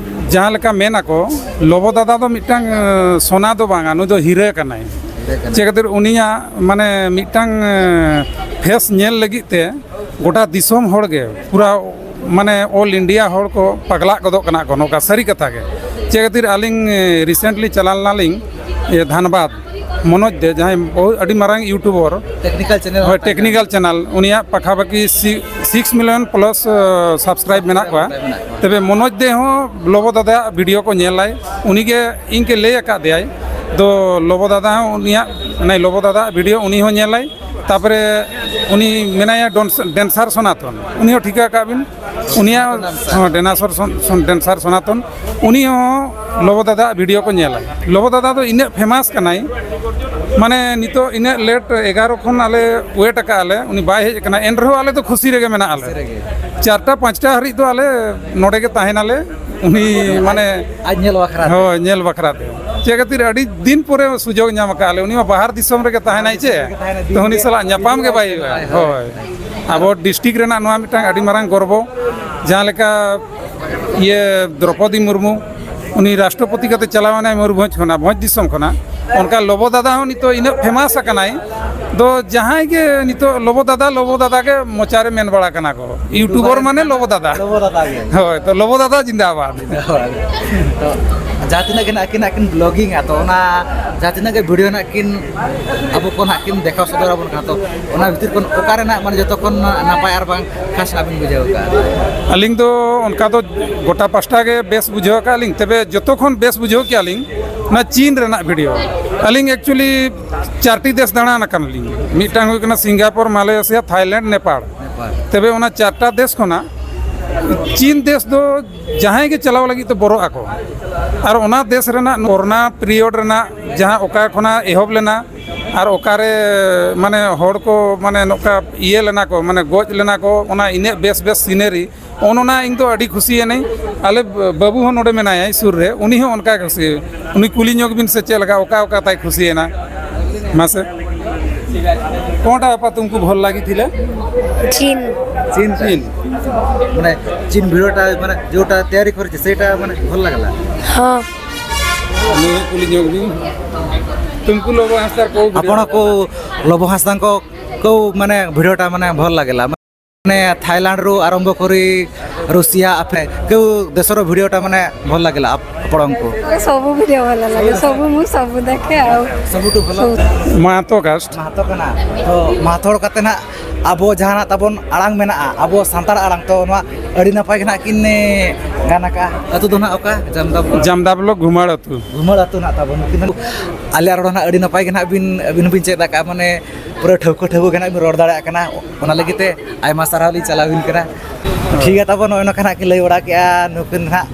ᱡᱟᱦᱟᱸ ᱞᱮᱠᱟ ᱢᱮᱱ ᱟᱠᱚ, ᱞᱚᱵᱚ ᱫᱟᱫᱟ ᱫᱚ ᱢᱤᱫᱴᱟᱝ, ᱮ, ᱥᱚᱱᱟ ᱫᱚ ᱵᱟᱝᱟ, ᱱᱩᱭ ᱫᱚ ᱦᱤᱨᱟᱹ ᱠᱟᱱᱟᱭ᱾ ᱦᱤᱨᱟᱹ ᱠᱟᱱᱟᱭ᱾ ᱪᱮᱫ ᱠᱷᱟᱹᱛᱤᱨ ᱩᱱᱤᱭᱟᱜ, ᱢᱟᱱᱮ, ᱢᱤᱫᱴᱟᱝ, ᱮ, ᱯᱷᱮᱥ ᱧᱮᱞ ᱞᱟᱹᱜᱤᱫ ᱛᱮ ᱜᱚᱴᱟ ᱫᱤᱥᱚᱢ ᱦᱚᱲ ᱜᱮ, ᱯᱩᱨᱟ ᱢᱟᱱᱮ ᱚᱞ ᱤᱱᱰᱤᱭᱟ ᱦᱚᱲ ᱠᱚ ᱯᱟᱜᱽᱞᱟᱜ ᱜᱚᱫᱚᱜ ᱠᱟᱱᱟ ᱠᱚ, ᱱᱚᱝᱠᱟ ᱥᱟᱹᱨᱤ ᱠᱟᱛᱷᱟ ᱜᱮ᱾ ᱪᱮᱫ ᱠᱷᱟᱹᱛᱤᱨ ᱟᱹᱞᱤᱧ ᱨᱤᱥᱮᱱᱴᱞᱤ ᱪᱟᱞᱟᱣ ᱞᱮᱱᱟᱞᱤᱧ ᱤᱭᱟᱹ ᱫᱷᱟᱱᱵᱟᱫᱽ, ᱢᱚᱱᱳᱡᱽ ᱫᱮ, ᱡᱟᱦᱟᱸᱭ ᱵᱚᱦᱩᱛ ᱟᱹᱰᱤ ᱢᱟᱨᱟᱝ ᱤᱭᱩᱴᱩᱵᱚᱨ, ᱴᱮᱠᱱᱤᱠᱟᱞ ᱪᱮᱱᱮᱞ ᱦᱳᱭ, ᱴᱮᱠᱱᱤᱠᱟᱞ ᱪᱮᱱᱮᱞ, ᱩᱱᱤᱭᱟᱜ ᱯᱟᱠᱷᱟᱯᱟᱠᱷᱤ ᱥᱤ ᱥᱤᱠᱥ ᱢᱤᱞᱤᱭᱚᱱ ᱯᱞᱟᱥ ᱥᱟᱵᱥᱠᱨᱟᱭᱤᱵ ᱢᱮᱱᱟᱜ ᱠᱚᱣᱟ᱾ ᱛᱚᱵᱮ ᱢᱚᱱᱳᱡᱽ ᱫᱮ ᱦᱚᱸ ᱞᱚᱵᱚ ᱫᱟᱫᱟᱭᱟᱜ ᱵᱷᱤᱰᱤᱭᱳ ᱠᱚ ᱧᱮᱞᱟᱭ, ᱩᱱᱤᱜᱮ ᱤᱧ ᱜᱮ ᱞᱟᱹᱭ ᱟᱠᱟᱫ ᱫᱮᱭᱟᱭ᱾ ᱛᱚ ᱞᱚᱵᱚ ᱫᱟᱫᱟ ᱦᱚᱸ ᱩᱱᱤᱭᱟᱜ, ᱢᱟᱱᱮ ᱞᱚᱵᱚ ᱫᱟᱫᱟᱣᱟᱜ ᱵᱷᱤᱰᱤᱭᱳ ᱩᱱᱤ ᱦᱚᱸ ᱧᱮᱞᱟᱭ᱾ ᱛᱟᱯᱚᱨᱮ ᱩᱱᱤ ᱢᱮᱱᱟᱭᱟ ᱰᱚᱱᱥ- ᱰᱮᱱᱥᱟᱨ ᱥᱚᱱᱟᱛᱚᱱ, ᱩᱱᱤ ᱦᱚᱸ ᱴᱷᱤᱠᱟᱹ ᱟᱠᱟᱫ ᱵᱤᱱ, ᱩᱱᱤᱭᱟᱜ ᱦᱚᱸ ᱰᱮᱱᱟᱥᱚᱨ ᱥᱚᱱ- ᱥᱚᱱ- ᱰᱮᱱᱥᱟᱨ ᱥᱚᱱᱟᱛᱚᱱ, ᱩᱱᱤ ᱦᱚᱸ ᱞᱚᱵᱚ ᱫᱟᱫᱟᱣᱟᱜ ᱵᱷᱤᱰᱤᱭᱳ ᱠᱚ ᱧᱮᱞᱟ᱾ ᱞᱚᱵᱚ ᱫᱟᱫᱟ ᱫᱚ ᱤᱱᱟᱹᱜ ᱯᱷᱮᱢᱟᱥ ᱠᱟᱱᱟᱭ, ᱢᱟᱱᱮ ᱱᱤᱛᱚᱜ ᱤᱱᱟᱹᱜ ᱞᱮᱴ ᱮᱜᱟᱨᱚ ᱠᱷᱚᱱ ᱟᱞᱮ ᱣᱮᱴ ᱟᱠᱟᱫᱼᱟ ᱞᱮ, ᱩᱱᱤ ᱵᱟᱭ ᱦᱮᱡ ᱟᱠᱟᱱᱟ, ᱮᱱ ᱨᱮᱦᱚᱸ ᱟᱞᱮ ᱫᱚ ᱠᱷᱩᱥᱤ ᱨᱮᱜᱮ ᱢᱮᱱᱟᱜᱼᱟ ᱞᱮ᱾ ᱪᱟᱨᱴᱟ ᱯᱟᱸᱪᱴᱟ ᱦᱟᱹᱨᱤᱡ ᱫᱚ ᱟᱞᱮ ᱱᱚᱰᱮ ᱜᱮ ᱛᱟᱦᱮᱱᱟᱞᱮ, ᱩᱱᱤ ᱢᱟᱱᱮ ᱟᱡ ᱧᱮᱞ ᱵᱟᱠᱷᱨᱟ ᱛᱮ᱾ ᱦᱳᱭ, ᱧᱮᱞ ᱵᱟᱠᱷᱨᱟ ᱛᱮ᱾ ᱪᱮᱫ ᱠᱷᱟᱹᱛᱤᱨ ᱟᱹᱰᱤ ᱫᱤᱱ ᱯᱚᱨᱮ ᱥᱩᱡᱳᱜᱽ ᱧᱟᱢ ᱟᱠᱟᱫᱼᱟ ᱞᱮ, ᱩᱱᱤ ᱢᱟ ᱵᱟᱦᱟᱨ ᱫᱤᱥᱚᱢ ᱨᱮᱜᱮ ᱛᱟᱦᱮᱱᱟᱭ ᱪᱮ, ᱛᱟᱦᱮᱱᱟ, ᱫᱤᱱ ᱛᱚ ᱩᱱᱤ ᱜᱮ, ᱥᱟᱞᱟᱜ ᱫᱤᱱ ᱧᱟᱯᱟᱢ ᱜᱮ ᱵᱟᱭ ᱦᱩᱭᱩᱜᱼᱟ᱾ ᱦᱳᱭ᱾ ᱟᱵᱚ ᱰᱤᱥᱴᱨᱤᱠᱴ ᱨᱮᱱᱟᱜ ᱱᱚᱣᱟ ᱢᱤᱫᱴᱟᱝ ᱟᱹᱰᱤ ᱢᱟᱨᱟᱝ ᱜᱚᱨᱵᱚ, ᱡᱟᱦᱟᱸ ᱞᱮᱠᱟ ᱤᱭᱟᱹ ᱫᱨᱚᱯᱚᱫᱤ ᱢᱩᱨᱢᱩ, ᱩᱱᱤ ᱨᱟᱥᱴᱨᱚᱯᱚᱛᱤ ᱠᱟᱛᱮ ᱪᱟᱞᱟᱣ ᱮᱱᱟᱭ ᱢᱚᱭᱩᱨᱵᱷᱚᱸᱡᱽ ᱠᱷᱚᱱᱟᱜ, ᱵᱷᱚᱸᱡᱽ ᱫᱤᱥᱚᱢ ᱠᱷᱚᱱᱟᱜ, ᱚᱱᱠᱟ ᱞᱚᱵᱚ ᱫᱟᱫᱟ ᱦᱚᱸ ᱱᱤᱛᱚᱜ ᱤᱱᱟᱹᱜ ᱯᱷᱮᱢᱟᱥ ᱟᱠᱟᱱᱟᱭ, ᱫᱚ ᱡᱟᱦᱟᱸᱭ ᱜᱮ ᱱᱤᱛᱚᱜ ᱞᱚᱵᱚ ᱫᱟᱫᱟ, ᱞᱚᱵᱚ ᱫᱟᱫᱟ ᱜᱮ ᱢᱚᱪᱟ ᱨᱮ ᱢᱮᱱ ᱵᱟᱲᱟ ᱠᱟᱱᱟ ᱠᱚ, ᱤᱭᱩᱴᱩᱵᱚᱨ ᱢᱟᱱᱮ ᱞᱚᱵᱚ ᱫᱟᱫᱟ᱾ ᱞᱚᱵᱚ ᱫᱟᱫᱟ ᱜᱮ᱾ ᱦᱳᱭ, ᱛᱚ ᱞᱚᱵᱚ ᱫᱟᱫᱟ ᱡᱤᱱᱫᱟᱵᱟᱫ᱾ ᱦᱳᱭ᱾ ᱛᱚ ᱡᱟᱦᱟᱸ ᱛᱤᱱᱟᱹᱜ ᱜᱮ ᱱᱟᱜ ᱠᱤᱱ, ᱟᱹᱠᱤᱱ ᱵᱞᱚᱜᱤᱝᱟ, ᱛᱚ ᱚᱱᱟ ᱡᱟᱦᱟᱸ ᱛᱤᱱᱟᱹᱜ ᱜᱮ ᱵᱷᱤᱰᱤᱭᱳ ᱱᱟᱜ ᱠᱤᱱ ᱟᱵᱚ ᱠᱚ ᱱᱟᱜ ᱠᱤᱱ ᱫᱮᱠᱷᱟᱣ ᱥᱚᱫᱚᱨ ᱟᱵᱚᱱ ᱠᱟᱱᱟ, ᱛᱚ ᱚᱱᱟ ᱵᱷᱤᱛᱤᱨ ᱠᱷᱚᱱ ᱚᱠᱟ ᱨᱮᱱᱟᱜ ᱢᱟᱱᱮ ᱡᱚᱛᱚ ᱠᱷᱚᱱ ᱱᱟᱯᱟᱭ ᱟᱨ ᱵᱟᱝ ᱠᱷᱟᱥ ᱱᱟᱜ ᱵᱤᱱ ᱵᱩᱡᱷᱟᱹᱣ ᱟᱠᱟᱫᱼᱟ? ᱟᱹᱞᱤᱧ ᱫᱚ ᱚᱱᱠᱟ ᱫᱚ ᱜᱚᱴᱟ ᱯᱟᱥᱴᱟ ᱜᱮ ᱵᱮᱥ ᱵᱩᱡᱷᱟᱹᱣ ᱟᱠᱟᱫ ᱞᱤᱧ, ᱛᱚᱵᱮ ᱡᱚᱛᱚ ᱠᱷᱚᱱ ᱵᱮᱥ ᱵᱩᱡᱷᱟᱹᱣ ᱠᱮᱫᱼᱟ ᱞᱤᱧ ᱚᱱᱟ ᱪᱤᱱ ᱨᱮᱱᱟᱜ ᱵᱷᱤᱰᱤᱭᱳ᱾ ᱟᱹᱞᱤᱧ ᱮᱠᱪᱩᱭᱮᱞᱤ ᱪᱟᱨᱴᱤ ᱫᱮᱥ ᱫᱟᱬᱟᱱ ᱟᱠᱟᱱᱟᱞᱤᱧ, ᱢᱤᱫᱴᱟᱝ ᱦᱩᱭᱩᱜ ᱠᱟᱱᱟ ᱥᱤᱝᱜᱟᱯᱩᱨ, ᱢᱟᱞᱚᱭᱮᱥᱤᱭᱟ, ᱛᱷᱟᱭᱞᱮᱱᱰ, ᱱᱮᱯᱟᱲ᱾ ᱛᱚᱵᱮ ᱚᱱᱟ ᱪᱟᱨᱴᱟ ᱫᱮᱥ ᱠᱷᱚᱱᱟᱜ ᱪᱤᱱ ᱫᱮᱥ ᱫᱚ ᱡᱟᱦᱟᱸᱭ ᱜᱮ ᱪᱟᱞᱟᱣ ᱞᱟᱹᱜᱤᱫ ᱛᱮ ᱵᱚᱨᱚᱜ ᱟᱠᱚ᱾ ᱟᱨ ᱚᱱᱟ ᱫᱮᱥ ᱨᱮᱱᱟᱜ ᱠᱚᱨᱳᱱᱟ ᱯᱤᱨᱤᱭᱳᱰ ᱨᱮᱱᱟᱜ ᱡᱟᱦᱟᱸ ᱚᱠᱟ ᱠᱷᱚᱱᱟᱜ ᱮᱦᱚᱵ ᱞᱮᱱᱟ ᱟᱨ ᱚᱠᱟᱨᱮ ᱢᱟᱱᱮ ᱦᱚᱲ ᱠᱚ ᱢᱟᱱᱮ ᱱᱚᱝᱠᱟ ᱤᱭᱟᱹ ᱞᱮᱱᱟ ᱠᱚ, ᱢᱟᱱᱮ ᱜᱚᱡ ᱞᱮᱱᱟ ᱠᱚ, ᱚᱱᱟ ᱤᱱᱟᱹᱜ ᱵᱮᱥ ᱵᱮᱥ ᱥᱤᱱᱟᱨᱤ, ᱚᱱ ᱚᱱᱟ ᱤᱧ ᱫᱚ ᱟᱹᱰᱤ ᱠᱩᱥᱤᱭᱟᱱᱟᱹᱧ᱾ ᱟᱞᱮ ᱵᱟᱹᱵᱩ ᱦᱚᱸ ᱱᱚᱰᱮ ᱢᱮᱱᱟᱭᱟ ᱥᱩᱨ ᱨᱮ, ᱩᱱᱤ ᱦᱚᱸ ᱚᱱᱠᱟ ᱠᱩᱥᱤ, ᱩᱱᱤ ᱠᱩᱞᱤ ᱧᱚᱜ ᱵᱤᱱ ᱥᱮ ᱪᱮᱫ ᱞᱮᱠᱟ, ᱚᱠᱟ ᱚᱠᱟ ᱛᱟᱭ ᱠᱩᱥᱤᱭᱮᱱᱟ ᱢᱟᱥᱮ᱾ কোনটা আপা তুমকু ভাল লাগিছিলে? চীন। চীন। চীন। মানে চীন ভিডিওটা মানে যেটা তৈরি করেছে সেটা মানে ভালো লাগলা। হ্যাঁ। ᱩᱱᱤ ᱦᱚᱸ ᱠᱩᱞᱤ ᱧᱚᱜ ᱵᱤᱱ᱾ ᱛᱩᱢᱠᱩ ᱞᱚᱵᱚ ᱦᱟᱸᱥᱫᱟ ᱠᱚ ଆପଣ କୋଉ ଲବ ହାସଦାଙ୍କ କୋଉ ମାନେ ଭିଡ଼ିଓଟା ମାନେ ଭଲ ଲାଗିଲା? ମାନେ ଥାଇଲାଣ୍ଡରୁ ଆରମ୍ଭ କରି ରୁଷିଆ, ଆଫେ କୋଉ ଦେଶର ଭିଡ଼ିଓଟା ମାନେ ଭଲ ଲାଗିଲା ଆପ-, ଆପଣଙ୍କୁ? ସବୁ ଭିଡ଼ିଓ ଭଲ ଲାଗେ, ସବୁ, ମୁଁ ସବୁ ଦେଖେ ଆଉ। ସବୁଠୁ ଭଲ? ସବୁ। ᱢᱟᱦᱟᱛᱚ ᱠᱟᱥᱴ᱾ ᱢᱟᱦᱟᱛᱚ ᱠᱟᱱᱟ᱾ ᱛᱚ, ᱢᱟᱦᱟᱛᱚ ᱦᱚᱲ ᱠᱟᱛᱮ ᱱᱟᱜ ᱟᱵᱚ ᱡᱟᱦᱟᱱᱟᱜ ᱛᱟᱵᱚᱱ ᱟᱲᱟᱝ ᱢᱮᱱᱟᱜᱼᱟ, ᱟᱵᱚ ᱥᱟᱱᱛᱟᱲ ᱟᱲᱟᱝ, ᱛᱚ ᱱᱚᱣᱟ ᱟᱹᱰᱤ ᱱᱟᱯᱟᱭ ᱜᱮ ᱱᱟᱜ ᱠᱤᱱ ᱜᱟᱱ ᱟᱠᱟᱜᱼᱟ᱾ ᱟᱹᱛᱩ ᱫᱚ ᱱᱟᱜ ᱚᱠᱟ? ᱡᱟᱢᱫᱟ ᱵᱞᱚᱠ᱾ ᱡᱟᱢᱫᱟ ᱵᱞᱚᱠ ᱜᱷᱩᱢᱟᱲ ᱟᱹᱛᱩ᱾ ᱜᱷᱩᱢᱟᱹᱲ ᱟᱹᱛᱩ ᱱᱟᱜ ᱛᱟᱵᱚᱱ᱾ ᱱᱩᱠᱤᱱ ᱫᱚ ᱟᱞᱮᱭᱟᱜ ᱨᱚᱲ ᱱᱟᱜ ᱟᱹᱰᱤ ᱱᱟᱯᱟᱭ ᱜᱮ ᱱᱟᱜ ᱵᱤᱱ, ᱟᱹᱵᱤᱱ ᱦᱚᱸᱵᱤᱱ ᱪᱮᱫ ᱟᱠᱟᱫᱼᱟ, ᱢᱟᱱᱮ ᱯᱩᱨᱟᱹ ᱴᱷᱟᱹᱣᱠᱟᱹ ᱴᱷᱟᱹᱣᱠᱟᱹ ᱜᱮ ᱱᱟᱜ ᱵᱤᱱ ᱨᱚᱲ ᱫᱟᱲᱮᱭᱟᱜ ᱠᱟᱱᱟ᱾ ᱚᱱᱟ ᱞᱟᱹᱜᱤᱫ ᱛᱮ ᱟᱭᱢᱟ ᱥᱟᱨᱦᱟᱣ ᱞᱤᱧ ᱪᱟᱞ ᱟᱹᱵᱤᱱ ᱠᱟᱱᱟ᱾ ᱴᱷᱤᱠ ᱜᱮᱭᱟ ᱛᱟᱵᱚᱱ, ᱱᱚᱜᱼᱚᱭ ᱱᱚᱝᱠᱟ ᱱᱟᱜ ᱠᱤᱱ ᱞᱟᱹᱭ ᱵᱟᱲᱟ ᱠᱮᱜᱼᱟ ᱱᱩᱠᱤᱱ ᱱᱟᱜ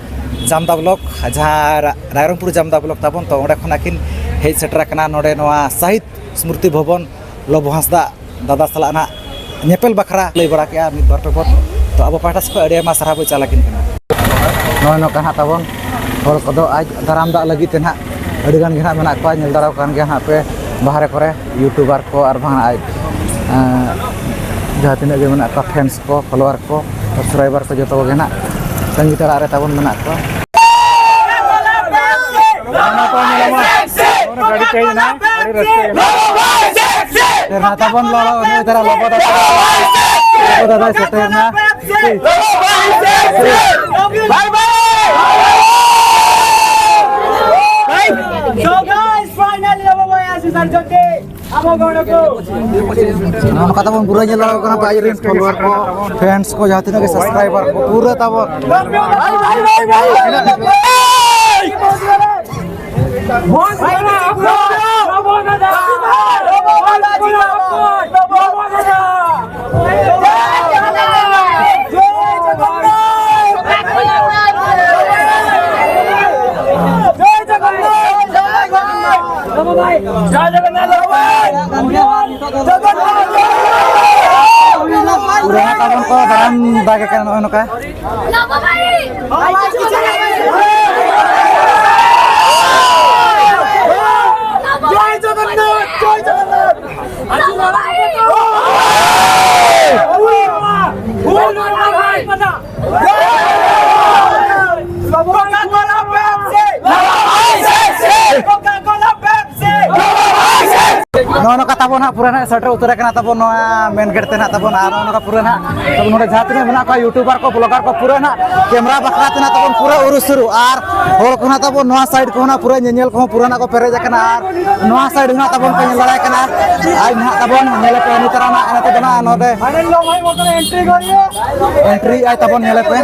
ᱡᱟᱢᱫᱟ ᱵᱞᱚᱠ, ᱡᱟᱦᱟᱸ ᱨᱟ-, ᱨᱟᱭᱨᱚᱝᱯᱩᱨ ᱡᱟᱢᱫᱟ ᱵᱞᱚᱠ ᱛᱟᱵᱚᱱ᱾ ᱛᱚ ᱚᱸᱰᱮ ᱠᱷᱚᱱᱟᱜ ᱠᱤᱱ ᱦᱮᱡ ᱥᱮᱴᱮᱨ ᱟᱠᱟᱱᱟ ᱱᱚᱰᱮ ᱱᱚᱣᱟ ᱥᱟᱦᱤᱫ ᱥᱢᱨᱩᱛᱤ ᱵᱷᱚᱵᱚᱱ ᱞᱚᱵᱚ ᱦᱟᱸᱥᱫᱟ ᱫᱟᱫᱟ ᱥᱟᱞᱟᱜ ᱱᱟᱜ ᱧᱮᱯᱮᱞ ᱵᱟᱠᱷᱨᱟ ᱞᱟᱹᱭ ᱵᱟᱲᱟ ᱠᱮᱜᱼᱟ ᱢᱤᱫ ᱵᱟᱨ ᱴᱚᱯᱚᱫ᱾ ᱛᱚ ᱟᱵᱚ ᱯᱟᱦᱴᱟ ᱥᱮᱫ ᱠᱷᱚᱱ ᱟᱹᱰᱤ ᱟᱭᱢᱟ ᱥᱟᱨᱦᱟᱣ ᱵᱚᱱ ᱪᱟᱞ ᱟᱹᱠᱤᱱ ᱠᱟᱱᱟ᱾ ᱱᱚᱜᱼᱚᱭ ᱱᱚᱝᱠᱟ ᱱᱟᱜ ᱛᱟᱵᱚᱱ ᱦᱚᱲ ᱠᱚᱫᱚ ᱟᱡ ᱫᱟᱨᱟᱢ ᱫᱟᱜ ᱞᱟᱹᱜᱤᱫ ᱛᱮ ᱱᱟᱜ ᱟᱹᱰᱤ ᱜᱟᱱ ᱜᱮ ᱱᱟᱜ ᱢᱮᱱᱟᱜ ᱠᱚᱣᱟ, ᱧᱮᱞ ᱫᱟᱲᱮ ᱠᱟᱱ ᱜᱮᱭᱟ ᱱᱟᱜ ᱯᱮ ᱵᱟᱦᱨᱮ ᱠᱚᱨᱮ ᱭᱩᱴᱩᱵᱟᱨ ᱠᱚ ᱟᱨ ᱵᱟᱝ ᱟᱡ, ᱮᱸ, ᱡᱟᱦᱟᱸ ᱛᱤᱱᱟᱹᱜ ᱜᱮ ᱢᱮᱱᱟᱜ ᱠᱚᱣᱟ ᱯᱷᱮᱱᱥ ᱠᱚ, ᱯᱷᱚᱞᱳᱣᱟᱨ ᱠᱚ, ᱥᱟᱵᱥᱠᱨᱟᱭᱵᱟᱨ ᱠᱚ ᱡᱚᱛᱚ ᱠᱚᱜᱮ ᱱᱟᱜ ᱛᱟᱺᱜᱤ ᱛᱟᱲᱟᱜ ᱨᱮ ᱛᱟᱵᱚᱱ ᱢᱮᱱᱟᱜ ᱠᱚᱣᱟ᱾ ᱜᱟᱹᱰᱤ ᱛᱮ ᱦᱮᱡ ᱮᱱᱟ, ᱟᱹᱰᱤ ᱨᱟᱹᱥᱠᱟᱹ ᱜᱮ᱾ ᱥᱮᱴᱮᱨ ᱮᱱᱟ ᱛᱟᱵᱚᱱ ᱞᱚᱞᱚ, ᱩᱱᱤ ᱛᱟᱨᱟ ᱞᱚᱵᱚ ᱫᱟᱫᱟ, ᱞᱚᱵᱚ ᱫᱟᱫᱟᱭ ᱥᱮᱴᱮᱨ ᱮᱱᱟ᱾ Bye bye. So guys, finally, ᱟᱵᱚ ᱵᱚᱱ ᱥᱮᱴᱮᱨ ᱪᱚᱠᱮ᱾ ᱱᱚᱜᱼᱚ ᱱᱚᱝᱠᱟ ᱛᱟᱵᱚᱱ ᱯᱩᱨᱟᱹ ᱧᱮᱞ ᱫᱟᱲᱮᱭᱟᱜ ᱠᱟᱱᱟ ᱯᱮ, ᱟᱡ ᱨᱮᱱ ᱯᱷᱚᱞᱳᱣᱟᱨ ᱠᱚ, ᱯᱷᱮᱱᱥ ᱠᱚ, ᱡᱟᱦᱟᱸ ᱛᱤᱱᱟᱹᱜ ᱜᱮ ᱥᱟᱵᱥᱠᱨᱟᱭᱵᱟᱨ ᱠᱚ, ᱯᱩᱨᱟᱹ ᱛᱟᱵᱚᱱ᱾ ᱯᱩᱨᱟᱹ ᱛᱟᱵᱚᱱ ᱠᱚ ᱫᱟᱨᱟᱢ ᱫᱟᱜᱮ ᱠᱟᱱᱟ ᱱᱚᱜᱼᱚᱭ ᱱᱚᱝᱠᱟ᱾ ᱱᱚᱜᱼᱚ ᱱᱚᱝᱠᱟ ᱛᱟᱵᱚᱱ ᱦᱟᱸᱜ ᱯᱩᱨᱟᱹ ᱦᱟᱸᱜ ᱥᱮᱴᱮᱨ ᱩᱛᱟᱹᱨ ᱟᱠᱟᱱᱟ ᱛᱟᱵᱚᱱ ᱱᱚᱣᱟ ᱢᱮᱱ ᱜᱮᱴ ᱛᱮ ᱱᱟᱜ ᱛᱟᱵᱚᱱ᱾ ᱟᱨ ᱱᱚᱜᱼᱚ ᱱᱚᱝᱠᱟ ᱯᱩᱨᱟᱹ ᱦᱟᱸᱜ ᱛᱟᱵᱚᱱ ᱱᱚᱰᱮ ᱡᱟᱦᱟᱸ ᱛᱤᱱᱟᱹᱜ ᱢᱮᱱᱟᱜ ᱠᱚᱣᱟ ᱭᱩᱴᱩᱵᱟᱨ ᱠᱚ, ᱵᱞᱚᱜᱟᱨ ᱠᱚ, ᱯᱩᱨᱟᱹ ᱦᱟᱸᱜ ᱠᱮᱢᱨᱟ ᱵᱟᱠᱷᱨᱟ ᱛᱮ ᱱᱟᱜ ᱛᱟᱵᱚᱱ ᱯᱩᱨᱟᱹ ᱩᱨᱩ ᱥᱩᱨᱩ᱾ ᱟᱨ ᱦᱚᱲ ᱠᱚ ᱱᱟᱜ ᱛᱟᱵᱚᱱ ᱱᱚᱣᱟ ᱥᱟᱭᱤᱰ ᱠᱚ ᱱᱟᱜ ᱯᱩᱨᱟᱹ ᱧᱮᱧᱮᱞ ᱠᱚᱦᱚᱸ ᱯᱩᱨᱟᱹ ᱱᱟᱜ ᱠᱚ ᱯᱮᱨᱮᱡ ᱟᱠᱟᱱᱟ᱾ ᱟᱨ ᱱᱚᱣᱟ ᱥᱟᱭᱤᱰ ᱦᱚᱸ ᱱᱟᱜ ᱛᱟᱵᱚᱱ ᱯᱮ ᱧᱮᱞ ᱫᱟᱲᱮᱭᱟᱜ ᱠᱟᱱᱟ᱾ ᱟᱨ ᱱᱟᱜ ᱛᱟᱵᱚᱱ ᱧᱮᱞ ᱯᱮ ᱱᱤᱛᱚᱜ ᱱᱟᱜ ᱱᱚᱰᱮ ᱮᱱᱴᱨᱤ ᱟᱭ ᱛᱟᱵᱚᱱ ᱧᱮᱞ ᱯᱮ᱾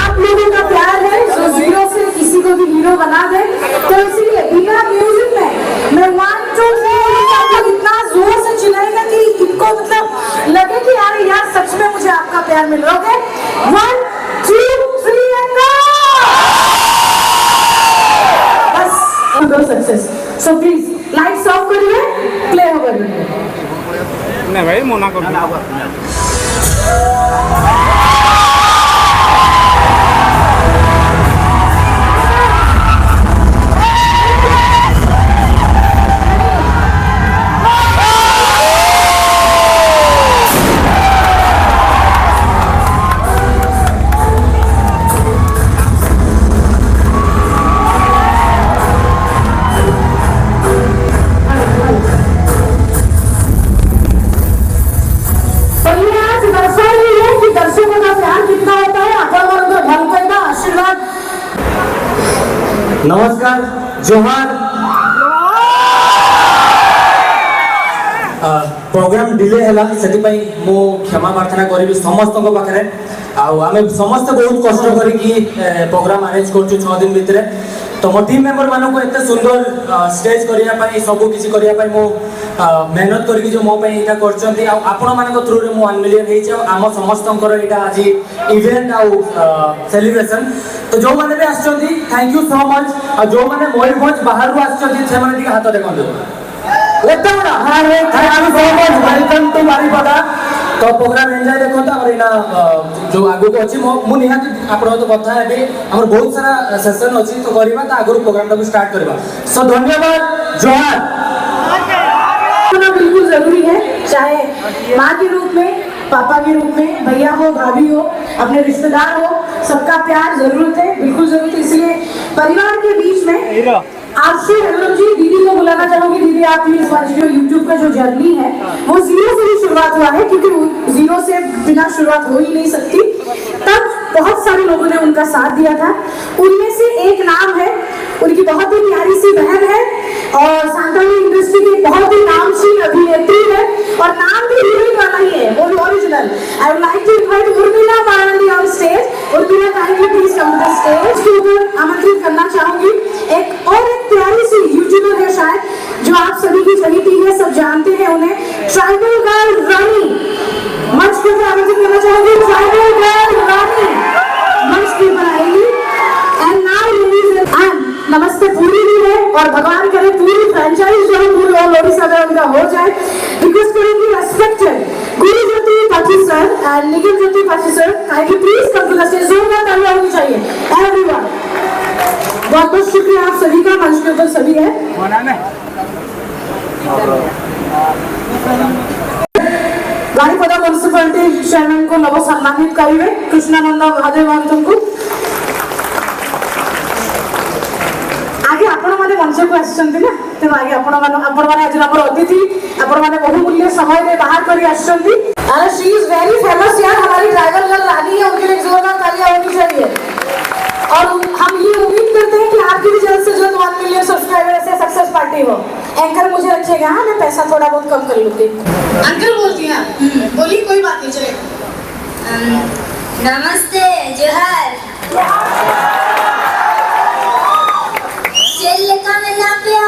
आप लोगों का प्यार है जो जीरो से किसी को भी हीरो बना दे। तो इसीलिए बिना म्यूजिक में मैं वन टू थ्री बोलूंगी, आप लोग इतना जोर से चिल्लाएगा कि इनको मतलब लगे कि अरे यार, सच में मुझे आपका प्यार मिल रहा है। वन टू थ्री एंड बस, success. So please lights off करिए, प्ले हो करिए। नहीं भाई, मोना को। ଜୁହାର। ଆ, ପ୍ରୋଗ୍ରାମ ଡିଲେ ହେଲା, ସେଥିପାଇଁ ମୁଁ କ୍ଷମା ପ୍ରାର୍ଥନା କରିବି ସମସ୍ତଙ୍କ ପାଖରେ। ଆଉ ଆମେ ସମସ୍ତେ ବହୁତ କଷ୍ଟ କରିକି, ଏ, ପ୍ରୋଗ୍ରାମ ଆରେଞ୍ଜ କରୁଛୁ ଛଅ ଦିନ ଭିତରେ। ତ ମୋ ଟିମ୍ ମେମ୍ବର ମାନଙ୍କୁ ଏତେ ସୁନ୍ଦର, ଆ, ଷ୍ଟେଜ କରିବା ପାଇଁ, ସବୁ କିଛି କରିବା ପାଇଁ ମୁଁ, ଆ, ମେହନତ କରିକି ଯୋଉ ମୋ ପାଇଁ ଏଇଟା କରିଛନ୍ତି, ଆଉ ଆପଣମାନଙ୍କ ଥ୍ରୁରେ ମୁଁ ୱାନ୍ ମିଲିୟନ ହେଇଛି, ଆଉ ଆମ ସମସ୍ତଙ୍କର ଏଇଟା ଆଜି ଇଭେଣ୍ଟ ଆଉ, ଆ, ସେଲିବ୍ରେସନ। ତ ଯୋଉମାନେ ବି ଆସିଛନ୍ତି, ଥ୍ୟାଙ୍କ ୟୁ ସୋ ମଚ୍। ଆଉ ଯୋଉମାନେ ମୟୂରଭଞ୍ଜ ବାହାରୁ ଆସିଛନ୍ତି, ସେମାନେ ଟିକେ ହାତ ଦେଖନ୍ତୁ। ଏତେ ବଡ଼। Thank you so much, welcome to Baripada. ତ ପ୍ରୋଗ୍ରାମ ଏନ୍ଜୟ ଦେଖନ୍ତୁ। ଆମର ଏଇନା, ଅ, ଯୋଉ ଆଗକୁ ଅଛି, ମୁଁ ମୁଁ ନିହାତି ଆପଣଙ୍କ ସହିତ କଥା ହେବି। ଆମର ବହୁତ ସାରା ସେସନ ଅଛି, ତ କରିବା, ତା ଆଗରୁ ପ୍ରୋଗ୍ରାମଟାକୁ ଷ୍ଟାର୍ଟ କରିବା। ସୋ ଧନ୍ୟବାଦ, ଜୁହାର। होना बिल्कुल जरूरी है, चाहे माँ के रूप में, पापा के रूप में, भैया हो, भाभी हो, अपने रिश्तेदार हो, सबका प्यार जरूरत है, बिल्कुल जरूरत है। इसलिए परिवार के बीच में आपसे, अनुज जी, दीदी को बुलाना चाहूंगी। दीदी, आप प्लीज मंच पे। YouTube का जो जर्नी है, वो जीरो से ही शुरुआत हुआ है, क्योंकि जीरो से बिना शुरुआत हो ही नहीं सकती। तब बहुत सारे लोगों ने उनका साथ दिया था। उनमें से एक नाम है, उनकी बहुत ही प्यारी सी बहन है और सांतानी इंडस्ट्री की बहुत ही नामचीन अभिनेत्री है और नाम भी हीरोइन वाला ही है, वो भी original. I would like to invite Urmila Marandi on stage. Urmila, kindly please come to the stage. के ऊपर आमंत्रित करना चाहूंगी एक और एक प्यारी सी यूट्यूबर है शायद, जो आप सभी की चहेती है, सब जानते हैं उन्हें, ट्राइबल गर्ल रानी। मंच के ऊपर आमंत्रित करना चाहूंगी ट्राइबल गर्ल रानी, मंच के ऊपर आएगी। And now, ladies and, and नमस्ते पूरी भी है और भगवान करे पूरी फ्रेंचाइज जो है पूरी ऑल ओडिशा में उनका हो जाए। रिक्वेस्ट करूंगी रेस्पेक्टेड गुरु ज्योति पाठी सर and निखिल ज्योति पाठी sir, kindly please come to the stage। जोरदार तालियां होनी चाहिए एवरीवन। बहुत बहुत शुक्रिया आप सभी का, मंच के ऊपर सभी है। ବାରିପଦା ମ୍ୟୁନିସିପାଲିଟି ଚେୟାରମ୍ୟାନଙ୍କୁ ନବ ସମ୍ମାନିତ କରିବେ କୃଷ୍ଣାନନ୍ଦ ମହାଦେବ ମହନ୍ତଙ୍କୁ। ଆଗେ ଆପଣମାନେ ମଞ୍ଚକୁ ଆସିଛନ୍ତି ନା, ତେଣୁ ଆଗେ ଆପଣମାନେ, ଆପଣମାନେ ଆଜି ଆମର ଅତିଥି, ଆପଣମାନେ ବହୁମୂଲ୍ୟ ସମୟ ଦେଇ ବାହାର କରି ଆସିଛନ୍ତି। अरे शी इज वेरी फेमस यार, हमारी ट्राइबल गर्ल रानी है, उनके लिए जोरदार तालियां होनी चाहिए। और हम ये उम्मीद करते हैं कि आपकी भी जल्द से जल्द वन मिलियन सब्सक्राइबर से सक्सेस पार्टी हो। एंकर मुझे रखिएगा, हाँ, मैं पैसा थोड़ा बहुत कम कर लूंगी। अंकल बोलती हैं। हम्म, बोलिए, कोई बात नहीं, चलेगा। अम, नमस्ते, जोहार। चेल लेका में ना प्या।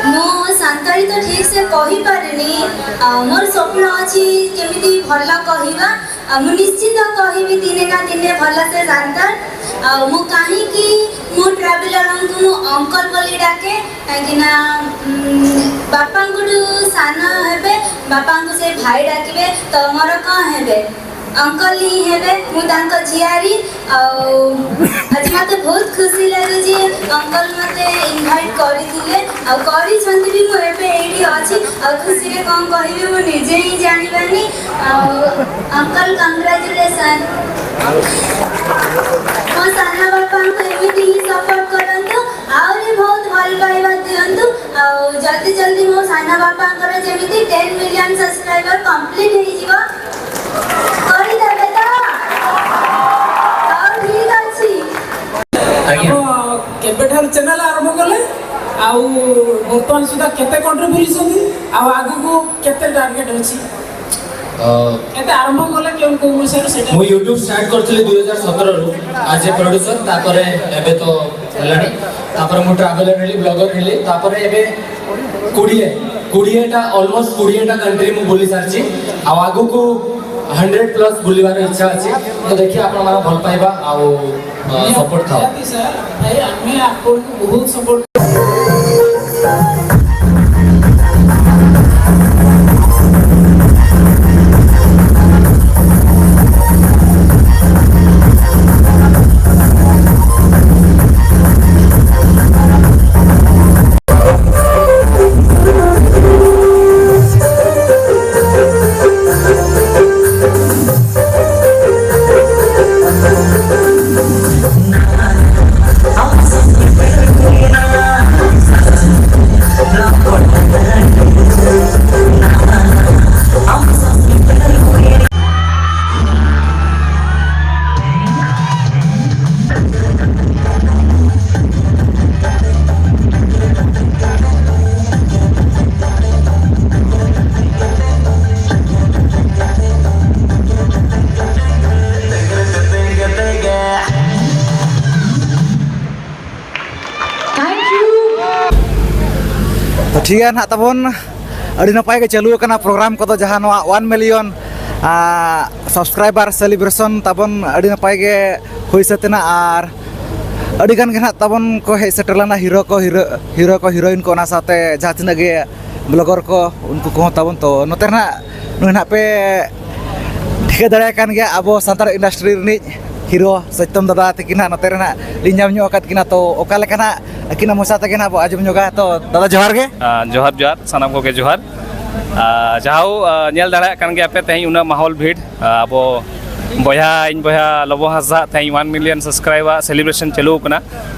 मो सांताली तो ठीक से कही पारिनी। आ, मोर स्वप्न अछि केमिति भला कहिबा। आ, मु निश्चित कहिबी दिने ना दिने भला से सांताल। आ, मु काहिकी मो ट्राभेलर को मु अंकल बोली डाके, काहिँकिना, उम, बापांकुठु सान हेबे, बापांकु से भाई डाकिबे, तो मोर कौन हेबे? अंकल ही हेबे, मु तांको झियारी। आ, आज मते बहुत खुशी लगे जे अंकल मते इनवाइट करी दिले, आ करी छंती भी मु एबे एडी अछि, आ खुशी रे कौन कहिबे मु निजे ही जानी बानी। आ, अंकल, कंग्रेचुलेशन। मो साना बापांकु एमिति ही सपोर्ट करंतु। ଆହୁରି ବହୁତ ଭଲ ପାଇବା ଦିଅନ୍ତୁ। ଆଉ ଜଲ୍ଦି ଜଲ୍ଦି ମୋ ସାନ ବାପାଙ୍କର ଯେମିତି ଟେନ୍ ମିଲିୟନ ସବସ୍କ୍ରାଇବର କମ୍ପ୍ଲିଟ୍ ହେଇଯିବ। କରିଦେବେ ତ? ହଉ, ଠିକ୍ ଅଛି। ଆଜ୍ଞା। ଆପଣ କେବେଠାରୁ ଚ୍ୟାନେଲ ଆରମ୍ଭ କଲେ, ଆଉ ବର୍ତ୍ତମାନ ସୁଦ୍ଧା କେତେ କଣ୍ଟ୍ରି ବୁଲିଛନ୍ତି, ଆଉ ଆଗକୁ କେତେ ଟାର୍ଗେଟ ଅଛି? ଅ, କେତେ ଆରମ୍ଭ କଲେ, କେଉଁ, କୋଉ ମସିହାରୁ ସେଇଟା? ମୁଁ ୟୁଟ୍ୟୁବ ଷ୍ଟାର୍ଟ କରିଥିଲି ଦୁଇ ହଜାର ସତରରୁ ଆଜ୍ ଏ ପ୍ରଡ୍ୟୁସର, ତାପରେ ଏବେ ତ ହେଲାଣି। ତାପରେ ମୁଁ ଟ୍ରାଭେଲର ହେଲି, ବ୍ଲଗର ହେଲି, ତାପରେ ଏବେ କୋଡ଼ିଏ, କୋଡ଼ିଏଟା, ଅଲମୋଷ୍ଟ କୋଡ଼ିଏଟା କଣ୍ଟ୍ରି ମୁଁ ବୁଲି ସାରିଛି। ଆଉ ଆଗକୁ ହଣ୍ଡ୍ରେଡ ପ୍ଲସ୍ ବୁଲିବାର ଇଚ୍ଛା ଅଛି। ତ ଦେଖିବା ଆପଣମାନଙ୍କ ଭଲ ପାଇବା ଆଉ, ଅ, ସପୋର୍ଟ ଥାଉ। ନିହାତି ସାର୍, ଭାଇ, ଆମେ ଆପଣଙ୍କୁ ବହୁତ ସପୋର୍ଟ ᱛᱚ ᱴᱷᱤᱠ ᱜᱮᱭᱟ ᱱᱟᱦᱟᱜ ᱛᱟᱵᱚᱱ, ᱟᱹᱰᱤ ᱱᱟᱯᱟᱭ ᱜᱮ ᱪᱟᱹᱞᱩ ᱟᱠᱟᱱᱟ ᱯᱨᱳᱜᱨᱟᱢ ᱠᱚᱫᱚ, ᱡᱟᱦᱟᱸ ᱱᱚᱣᱟ ᱚᱣᱟᱱ ᱢᱤᱞᱤᱭᱚᱱ ᱥᱟᱵᱥᱠᱨᱟᱭᱵᱟᱨ ᱥᱮᱞᱤᱵᱨᱮᱥᱚᱱ ᱛᱟᱵᱚᱱ ᱟᱹᱰᱤ ᱱᱟᱯᱟᱭ ᱜᱮ ᱦᱩᱭ ᱥᱟᱹᱛ ᱮᱱᱟ᱾ ᱟᱨ ᱟᱹᱰᱤ ᱜᱟᱱ ᱜᱮ ᱱᱟᱦᱟᱜ ᱛᱟᱵᱚᱱ ᱠᱚ ᱦᱮᱡ ᱥᱮᱴᱮᱨ ᱞᱮᱱᱟ, ᱦᱤᱨᱳ ᱠᱚ, ᱦᱤᱨᱳ ᱦᱤᱨᱳ ᱠᱚ, ᱦᱤᱨᱳᱭᱤᱱ ᱠᱚ, ᱚᱱᱟ ᱥᱟᱶᱛᱮ ᱡᱟᱦᱟᱸ ᱛᱤᱱᱟᱹᱜ ᱜᱮ ᱵᱞᱚᱜᱟᱨ ᱠᱚ, ᱩᱱᱠᱩ ᱠᱚᱦᱚᱸ ᱛᱟᱵᱚᱱ᱾ ᱛᱚ ᱱᱚᱛᱮ ᱨᱮ ᱱᱟᱦᱟᱜ ᱱᱩᱭ ᱱᱟᱦᱟᱜ ᱯᱮ ᱴᱷᱤᱠᱟᱹ ᱫᱟᱲᱮᱭᱟᱜ ᱠᱟᱱ ᱜᱮᱭᱟ, ᱟᱵᱚ ᱥᱟᱱᱛᱟᱲ ᱤᱱᱰᱟᱥᱴᱨᱤ ᱨᱤᱱᱤᱡ ᱦᱤᱨᱳ ᱥᱚᱛᱭᱚᱢ ᱫᱟᱫᱟ ᱛᱟᱹᱠᱤᱱ ᱦᱟᱸᱜ ᱱᱚᱛᱮ ᱨᱮ ᱱᱟᱜ ᱞᱤᱧ ᱧᱟᱢ ᱧᱚᱜ ᱟᱠᱟᱫ ᱠᱤᱱᱟ᱾ ᱛᱚ ᱚᱠᱟ ᱞᱮᱠᱟ ᱱᱟᱜ ᱟᱹᱠᱤᱱᱟᱜ ᱢᱚᱪᱟ ᱛᱮᱜᱮ ᱱᱟᱜ ᱵᱚ ᱟᱸᱡᱚᱢ ᱧᱚᱜᱟ᱾ ᱛᱚ ᱫᱟᱫᱟ, ᱡᱚᱦᱟᱨ ᱜᱮ᱾ ᱟᱨ ᱡᱚᱦᱟᱨ, ᱡᱚᱦᱟᱨ, ᱥᱟᱱᱟᱢ ᱠᱚᱜᱮ ᱡᱚᱦᱟᱨ᱾ ᱟᱨ ᱡᱟᱦᱟᱣ, ᱟᱨ ᱧᱮᱞ ᱫᱟᱲᱮᱭᱟᱜ ᱠᱟᱱ ᱜᱮᱭᱟ ᱯᱮ ᱛᱮᱦᱮᱧ ᱩᱱᱟᱹᱜ ᱢᱟᱦᱚᱞ ᱵᱷᱤᱲ᱾ ᱟᱨ ᱟᱵᱚ ᱵᱚᱭᱦᱟ, ᱤᱧ ᱵᱚᱭᱦᱟ ᱞᱚᱵᱚ ᱦᱟᱸᱥᱫᱟ ᱛᱮᱦᱮᱧ ᱚᱣᱟᱱ ᱢᱤᱞᱤᱭᱚᱱ ᱥᱟᱵᱥᱠᱨᱟᱭᱵᱟᱨ ᱥᱮᱞᱤᱵᱨᱮᱥᱚᱱ ᱪᱟᱹᱞᱩ ᱟᱠᱟᱱᱟ᱾